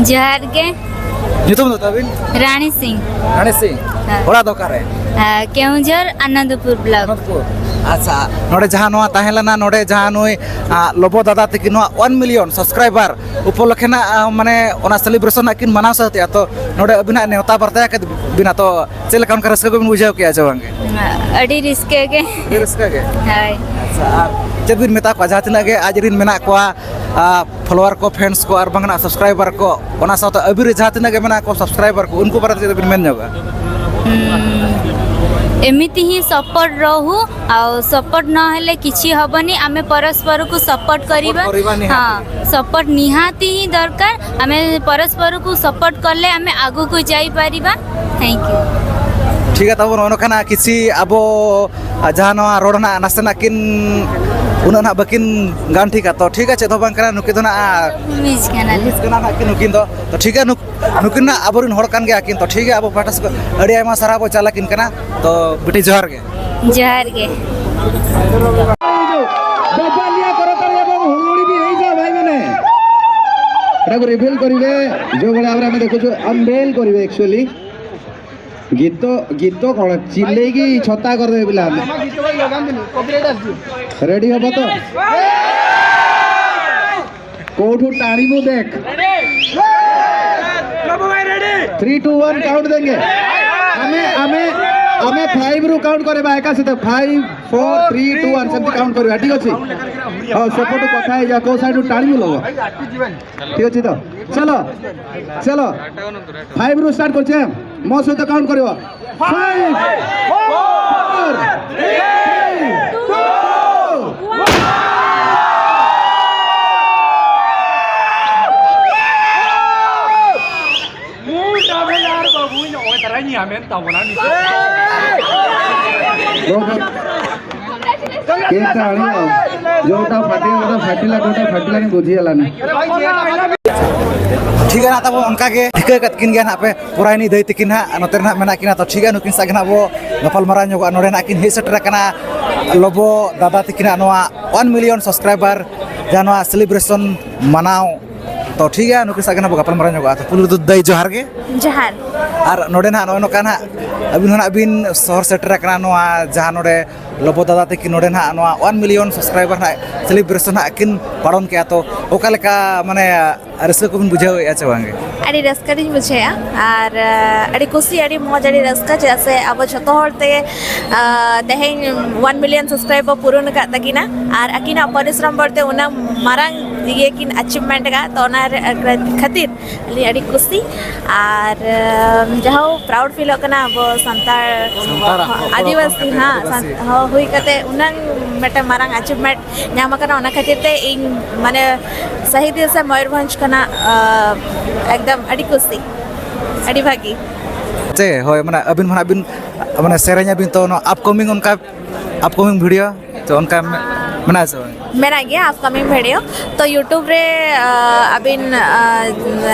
ᱡᱚᱦᱟᱨ ᱜᱮ᱾ ᱧᱩᱛᱩᱢ ᱫᱚ ᱛᱟᱵᱤᱱ? ᱨᱟᱱᱤ ᱥᱤᱝ᱾ ᱨᱟᱱᱤ ᱥᱤᱝ᱾ ᱦᱮᱸ᱾ ᱚᱲᱟᱜ ᱫᱚ ᱚᱠᱟᱨᱮ? ᱟᱸ, ᱠᱮᱣᱚᱱᱡᱷᱚᱨ, ᱟᱱᱚᱱᱫᱚᱯᱩᱨ ᱵᱞᱚᱠ᱾ ᱟᱱᱚᱱᱫᱚᱯᱩᱨ᱾ ᱟᱪᱪᱷᱟ, ᱱᱚᱰᱮ ᱡᱟᱦᱟᱸ ᱱᱚᱣᱟ ᱛᱟᱦᱮᱸ ᱞᱮᱱᱟ, ᱱᱚᱰᱮ ᱡᱟᱦᱟᱸ ᱱᱩᱭ, ᱟᱸ, ᱞᱚᱵᱚ ᱫᱟᱫᱟ ᱛᱟᱹᱠᱤᱱ ᱱᱚᱣᱟ ᱚᱣᱟᱱ ᱢᱤᱞᱤᱭᱚᱱ ᱥᱟᱵᱥᱠᱨᱟᱭᱵᱟᱨ ᱩᱯᱚᱞᱚᱠᱠᱷᱮ ᱱᱟᱜ, ᱟᱸ, ᱢᱟᱱᱮ ᱚᱱᱟ ᱥᱮᱞᱤᱵᱨᱮᱥᱚᱱ ᱱᱟᱜ ᱠᱤᱱ ᱢᱟᱱᱟᱣ ᱥᱟᱹᱛᱮᱜᱼᱟ, ᱛᱚ ᱱᱚᱰᱮ ᱟᱹᱵᱤᱱᱟᱜ ᱱᱮᱣᱛᱟ ᱵᱟᱨᱛᱮ ᱟᱠᱟᱫ ᱵᱤᱱᱟ, ᱛᱚ ᱪᱮᱫ ᱞᱮᱠᱟ ᱚᱱᱠᱟ ᱨᱟᱹᱥᱠᱟᱹ ᱠᱚᱵᱤᱱ ᱵᱩᱡᱷᱟᱹᱣ ᱠᱮᱜᱼᱟ ᱪᱮ ᱵᱟᱝᱜᱮ? ᱟᱹᱰᱤ ᱨᱟᱹᱥᱠᱟᱹ ᱜᱮ᱾ ᱟᱹᱰᱤ ᱨᱟᱹᱥᱠᱟᱹ ᱜᱮ? ᱦᱳᱭ᱾ ᱟᱪᱪᱷᱟ, ᱟᱨ ᱪᱮᱫ ᱵᱤᱱ ᱢᱮᱛᱟ ᱠᱚᱣᱟ ᱡᱟᱦᱟᱸ ᱛᱤᱱᱟᱹᱜ ᱜᱮ ᱟᱡ ᱨᱤᱱ ᱢᱮᱱᱟᱜ ᱠᱚᱣᱟ, ᱟᱸ, ᱯᱷᱚᱞᱳᱣᱟᱨ ᱠᱚ, ᱯᱷᱮᱱᱥ ᱠᱚ, ᱟᱨ ᱵᱟᱝ ᱱᱟᱜ ᱥᱟᱵᱥᱠᱨᱟᱭᱵᱟᱨ ᱠᱚ, ᱚᱱᱟ ᱥᱟᱶᱛᱮ ᱟᱹᱵᱤᱱ ᱨᱮ ᱡᱟᱦᱟᱸ ᱛᱤᱱᱟᱹᱜ ᱜᱮ ᱢᱮᱱᱟᱜ ᱠᱚ ᱥᱟᱵᱥᱠᱨᱟᱭᱵᱟᱨ ᱠᱚ, ᱩᱱᱠᱩ ᱵᱟᱨᱮᱛᱮ ᱪᱮᱫ ᱵᱤᱱ ᱢᱮᱱ ᱧᱚᱜᱟ? ᱦᱩᱸ, ᱮᱢᱤᱛᱤ ᱦᱤ ᱥᱚᱯᱳᱨᱴ ᱨᱚᱦᱩ, ᱟᱨ ᱥᱚᱯᱳᱨᱴ ᱱᱚ ᱦᱮᱞᱮ ᱠᱤᱪᱷᱤ ᱦᱚᱵᱚᱱᱤ, ଆମେ ପରସ୍ପରକୁ ସପୋର୍ଟ କରିବା। ସପୋର୍ଟ କରିବା ନିହାତି। ହଁ, ସପୋର୍ଟ ନିହାତି ହିଁ ଦରକାର। ଆମେ ପରସ୍ପରକୁ ସପୋର୍ଟ କଲେ ଆମେ ଆଗକୁ ଯାଇପାରିବା। Thank you. ᱴᱷᱤᱠ ᱜᱮᱭᱟ, ᱛᱟᱵᱚᱱ ᱚᱱᱠᱟᱱᱟᱜ ᱠᱤᱪᱷᱤ ᱟᱵᱚ ᱟᱨ ᱡᱟᱦᱟᱸ ᱱᱚᱣᱟ ᱨᱚᱲ ᱨᱮᱱᱟᱜ ᱱᱟᱥᱮᱱᱟᱜ ᱠᱤᱱ ᱩᱱᱟᱹᱜ ᱱᱟᱦᱟᱜ ᱵᱟᱹᱠᱤᱱ ᱜᱟᱱ ᱴᱷᱤᱠᱟ᱾ ᱛᱚ ᱴᱷᱤᱠ ᱜᱮᱭᱟ, ᱪᱮᱫ ᱦᱚᱸ ᱵᱟᱝ ᱠᱟᱱᱟ᱾ ᱱᱩᱠᱤᱱ ᱫᱚ ᱱᱟᱦᱟᱜ ᱵᱷᱩᱢᱤᱡᱽ ᱠᱟᱱᱟ᱾ ᱵᱷᱩᱢᱤᱡᱽ ᱠᱟᱱᱟ ᱱᱟᱦᱟᱜ ᱠᱤᱱ ᱱᱩᱠᱤᱱ ᱫᱚ᱾ ᱛᱚ ᱴᱷᱤᱠ ᱜᱮᱭᱟ, ᱱᱩᱠ- ᱱᱩᱠᱤᱱ ᱱᱟᱦᱟᱜ ᱟᱵᱚᱨᱮᱱ ᱦᱚᱲ ᱠᱟᱱ ᱜᱮᱭᱟ ᱠᱤᱱ᱾ ᱛᱚ ᱴᱷᱤᱠ ᱜᱮᱭᱟ, ᱟᱵᱚ ᱯᱟᱦᱴᱟ ᱥᱮᱫ ᱠᱷᱚᱱ ᱟᱹᱰᱤ ᱟᱭᱢᱟ ᱥᱟᱨᱦᱟᱣ ᱵᱚ ᱪᱟᱞ ᱟᱹᱠᱤᱱ ᱠᱟᱱᱟ᱾ ᱛᱚ ᱵᱤᱴᱤ, ᱡᱚᱦᱟᱨ ᱜᱮ᱾ ᱡᱚᱦᱟᱨ ᱜᱮ᱾ ᱵᱟᱯᱟᱞᱤᱭᱟ ᱠᱚᱨᱚᱛᱟᱞᱤᱭᱟ ᱮᱵᱚᱝ ᱦᱩᱲᱩᱲᱤ ᱵᱤ ᱦᱮᱡᱟ ᱵᱷᱟᱭ ᱢᱟᱱᱮ᱾ ᱮᱴᱟᱠᱩ ରିଭିଲ କରିବେ, ଯୋଉଭଳି ଭାବରେ ଆମେ ଦେଖୁଛୁ, ଅନଭେଲ କରିବେ ଆକ୍ଚୁଆଲି। ଗୀତ, ଗୀତ କ'ଣ? ଚିଲେଇକି ଛତା କରିଦେବେ ପିଲାମାନେ। ରେଡି ହବ ତ? କୋଉଠୁ ଟାଣିବୁ ଦେଖ। ଥ୍ରୀ ଟୁ ୱାନ୍ କାଉଣ୍ଟ ଦେଙ୍ଗେ। ଆମେ, ଆମେ, ଆମେ ଫାଇଭ ରୁ କାଉଣ୍ଟ କରିବା ଏକା ସହିତ। Five, four, three, two, one, ସେମିତି କାଉଣ୍ଟ କରିବା। ଠିକ୍ ଅଛି? ହଉ, ସେପଟୁ କଥା ହେଇଯା, କୋଉ ସାଇଡ୍ ରୁ ଟାଣିବୁ ଲୋ? ଠିକ୍ ଅଛି ତ? ଚାଲ, ଚାଲ। ଫାଇଭ ରୁ ଷ୍ଟାର୍ଟ କରୁଛେ। ମୋ ସହିତ କାଉଣ୍ଟ କରିବ। Five, four, three, two, one. ᱢᱩᱸ ᱰᱟᱵᱮ ᱟᱨ ᱵᱟᱹᱵᱩᱧ ᱚᱭ ᱛᱟᱨᱟᱧ ᱧᱟᱢᱮᱱ ᱛᱟᱵᱚᱱᱟ ᱱᱤᱛᱚᱜ ᱫᱚ᱾ ᱮᱠ ᱟᱹᱲᱤ ᱟᱢ᱾ ଯୋଉଟା ଫାଟିବା କଥା ଫାଟିଲା, ଯୋଉଟା ଫାଟିଲାନି ବୁଝିହେଲାନି। ᱴᱷᱤᱠ ᱜᱮᱭᱟ ᱱᱟᱦᱟᱜ, ᱛᱟᱵᱚ ᱚᱱᱠᱟ ᱜᱮ ᱴᱷᱤᱠᱟᱹ ᱠᱟᱫ ᱠᱤᱱ ᱜᱮᱭᱟ ᱱᱟᱦᱟᱜ ᱯᱮ, ᱯᱚᱨᱟᱭᱱᱤ ᱫᱟᱹᱭ ᱛᱤᱠᱤᱱ ᱱᱟᱦᱟᱜ ᱱᱚᱛᱮ ᱨᱮ ᱱᱟᱦᱟᱜ ᱢᱮᱱᱟᱜ ᱠᱤᱱᱟ᱾ ᱛᱚ ᱴᱷᱤᱠ ᱜᱮᱭᱟ, ᱱᱩᱠᱤᱱ ᱥᱟᱶ ᱜᱮ ᱱᱟᱦᱟᱜ ᱵᱚ ᱜᱟᱯᱟᱞᱢᱟᱨᱟᱣ ᱧᱚᱜᱚᱜᱼᱟ᱾ ᱱᱚᱰᱮ ᱱᱟᱦᱟᱜ ᱠᱤᱱ ᱦᱮᱡ ᱥᱮᱴᱮᱨ ᱟᱠᱟᱱᱟ ᱞᱚᱵᱚ ᱫᱟᱫᱟ ᱛᱤᱠᱤᱱᱟᱜ ᱱᱚᱣᱟ ᱚᱣᱟᱱ ᱢᱤᱞᱤᱭᱚᱱ ᱥᱟᱵᱥᱠᱨᱟᱭᱵᱟᱨ ᱡᱟᱦᱟᱸ ᱱᱚᱣᱟ ᱥᱮᱞᱤᱵᱨᱮᱥᱚᱱ ᱢᱟᱱᱟᱣ᱾ ᱛᱚ ᱴᱷᱤᱠ ᱜᱮᱭᱟ, ᱱᱩᱠᱤᱱ ᱥᱟᱶ ᱜᱮ ᱱᱟᱦᱟᱜ ᱵᱚ ᱜᱟᱯᱟᱞᱢᱟᱨᱟᱣ ᱧᱚᱜᱚᱜᱼᱟ᱾ ᱛᱚ ᱯᱩᱭᱞᱩ ᱨᱮᱫᱚ ᱫᱟᱹᱭ, ᱡᱚᱦᱟᱨ ᱜᱮ᱾ ᱡᱚᱦᱟᱨ᱾ ᱟᱨ ᱱᱚᱰᱮ ᱱᱟᱦᱟᱜ ᱱᱚᱜᱼᱚᱭ ᱱᱚᱝᱠᱟ ᱱᱟᱦᱟᱜ ᱟᱹᱵᱤᱱ ᱦᱚᱸ ᱱᱟᱦᱟᱜ ᱵᱤᱱ ᱥᱚᱦᱚᱨ ᱥᱮᱴᱮᱨ ᱟᱠᱟᱱᱟ ᱱᱚᱣᱟ ᱡᱟᱦᱟᱸ ᱱᱚᱰᱮ ᱞᱚᱵᱚ ᱫᱟᱫᱟ ᱛᱟᱹᱠᱤᱱ ᱱᱚᱰᱮ ᱱᱟᱦᱟᱜ ᱱᱚᱣᱟ ᱚᱣᱟᱱ ᱢᱤᱞᱤᱭᱚᱱ ᱥᱟᱵᱥᱠᱨᱟᱭᱵᱟᱨ ᱱᱟᱦᱟᱜ ᱥᱮᱞᱤᱵᱨᱮᱥᱚᱱ ᱱᱟᱦᱟᱜ ᱠᱤᱱ ᱯᱟᱞᱚᱱ ᱠᱮᱜᱼᱟ᱾ ᱛᱚ ᱚᱠᱟ ᱞᱮᱠᱟ ᱢᱟᱱᱮ ᱨᱟᱹᱥᱠᱟᱹ ᱠᱚᱵᱤᱱ ᱵᱩᱡᱷᱟᱹᱣᱮᱫᱼᱟ ᱪᱮ ᱵᱟᱝᱜᱮ? ᱟᱹᱰᱤ ᱨᱟᱹᱥᱠᱟᱹ ᱞᱤᱧ ᱵᱩᱡᱷᱟᱹᱣᱮᱫᱼᱟ ᱟᱨ, ᱟᱹᱰᱤ ᱠᱩᱥᱤ, ᱟᱹᱰᱤ ᱢᱚᱡᱽ, ᱟᱹᱰᱤ ᱨᱟᱹᱥᱠᱟᱹ, ᱪᱮᱫᱟᱜ ᱥᱮ ᱟᱵᱚ ᱡᱷᱚᱛᱚ ᱦᱚᱲ ᱛᱮᱜᱮ, ᱛᱮᱦᱮᱧ ᱚᱣᱟᱱ ᱢᱤᱞᱤᱭᱚᱱ ᱥᱟᱵᱥᱠᱨᱟᱭᱵᱟᱨ ᱯᱩᱨᱚᱱ ᱟᱠᱟᱫ ᱛᱟᱹᱠᱤᱱᱟ᱾ ᱟᱨ ᱟᱹᱠᱤᱱᱟᱜ ᱯᱚᱨᱤᱥᱨᱚᱢ ᱵᱚᱞᱛᱮ ᱩᱱᱟᱹᱜ ᱢᱟᱨᱟᱝ ᱤᱭᱟᱹ ᱠᱤᱱ ᱟᱪᱤᱵᱷᱢᱮᱱᱴ ᱟᱠᱟᱫ, ᱛᱚ ᱚᱱᱟ ᱨᱮ-, ᱠᱷᱟᱹᱛᱤᱨ ᱟᱹᱞᱤᱧ ᱟᱹᱰᱤ ᱠᱩᱥᱤ᱾ ᱟᱨ ᱡᱟᱦᱳ, ᱯᱨᱟᱣᱩᱰ ᱯᱷᱤᱞᱚᱜ ᱠᱟᱱᱟ ᱟᱵᱚ ᱥᱟᱱᱛᱟᱲ, ᱥᱟᱱᱛᱟᱲᱟᱜ ᱦᱚᱯᱚᱱ ᱦᱚᱯᱚᱱ ᱟᱹᱫᱤᱵᱟᱹᱥᱤ, ᱠᱟᱛᱮ ᱦᱮᱸ, ᱟᱹᱫᱤᱵᱟᱹᱥᱤ᱾ ᱥᱟᱱ-, ᱦᱚᱸ ᱦᱩᱭ ᱠᱟᱛᱮ ᱩᱱᱟᱹᱝ ᱢᱤᱫᱴᱟᱝ ᱢᱟᱨᱟᱝ ᱟᱪᱤᱵᱷᱢᱮᱱᱴ ᱧᱟᱢ ᱟᱠᱟᱱᱟ᱾ ᱚᱱᱟ ᱠᱷᱟᱹᱛᱤᱨ ᱛᱮ ᱤᱧ ᱢᱟᱱᱮ ᱥᱟᱹᱦᱤ ᱫᱤᱞ ᱥᱮ ᱢᱚᱭᱩᱨᱵᱷᱚᱸᱡᱽ ᱠᱷᱚᱱᱟᱜ, ᱟ, ᱮᱠᱫᱚᱢ ᱟᱹᱰᱤ ᱠᱩᱥᱤ, ᱟᱹᱰᱤ ᱵᱷᱟᱹᱜᱤ᱾ ᱪᱮ, ᱦᱳᱭ, ᱢᱟᱱᱮ ᱟᱹᱵᱤᱱ ᱢᱟ ᱱᱟᱜ ᱵᱤᱱ, ᱢᱟᱱᱮ ᱥᱮᱨᱮᱧ ᱟᱹᱵᱤᱱ ᱛᱚ, ᱱᱚᱣᱟ ᱟᱯᱠᱚᱢᱤᱝ ᱚᱱᱠᱟ, ᱟᱯᱠᱚᱢᱤᱝ ᱵᱷᱤᱰᱤᱭᱳ ᱛᱚ ᱚᱱᱠᱟ ᱢᱮ-, ᱢᱮᱱᱟᱜᱼᱟ ᱥᱮ ᱵᱟᱝ? ᱢᱮᱱᱟᱜ ᱜᱮᱭᱟ, ᱟᱯᱠᱟᱢᱤᱝ ᱵᱷᱤᱰᱤᱭᱳ᱾ ᱛᱚ, YouTube ᱨᱮ, ᱟ, ᱟᱹᱵᱤᱱ, ᱟ,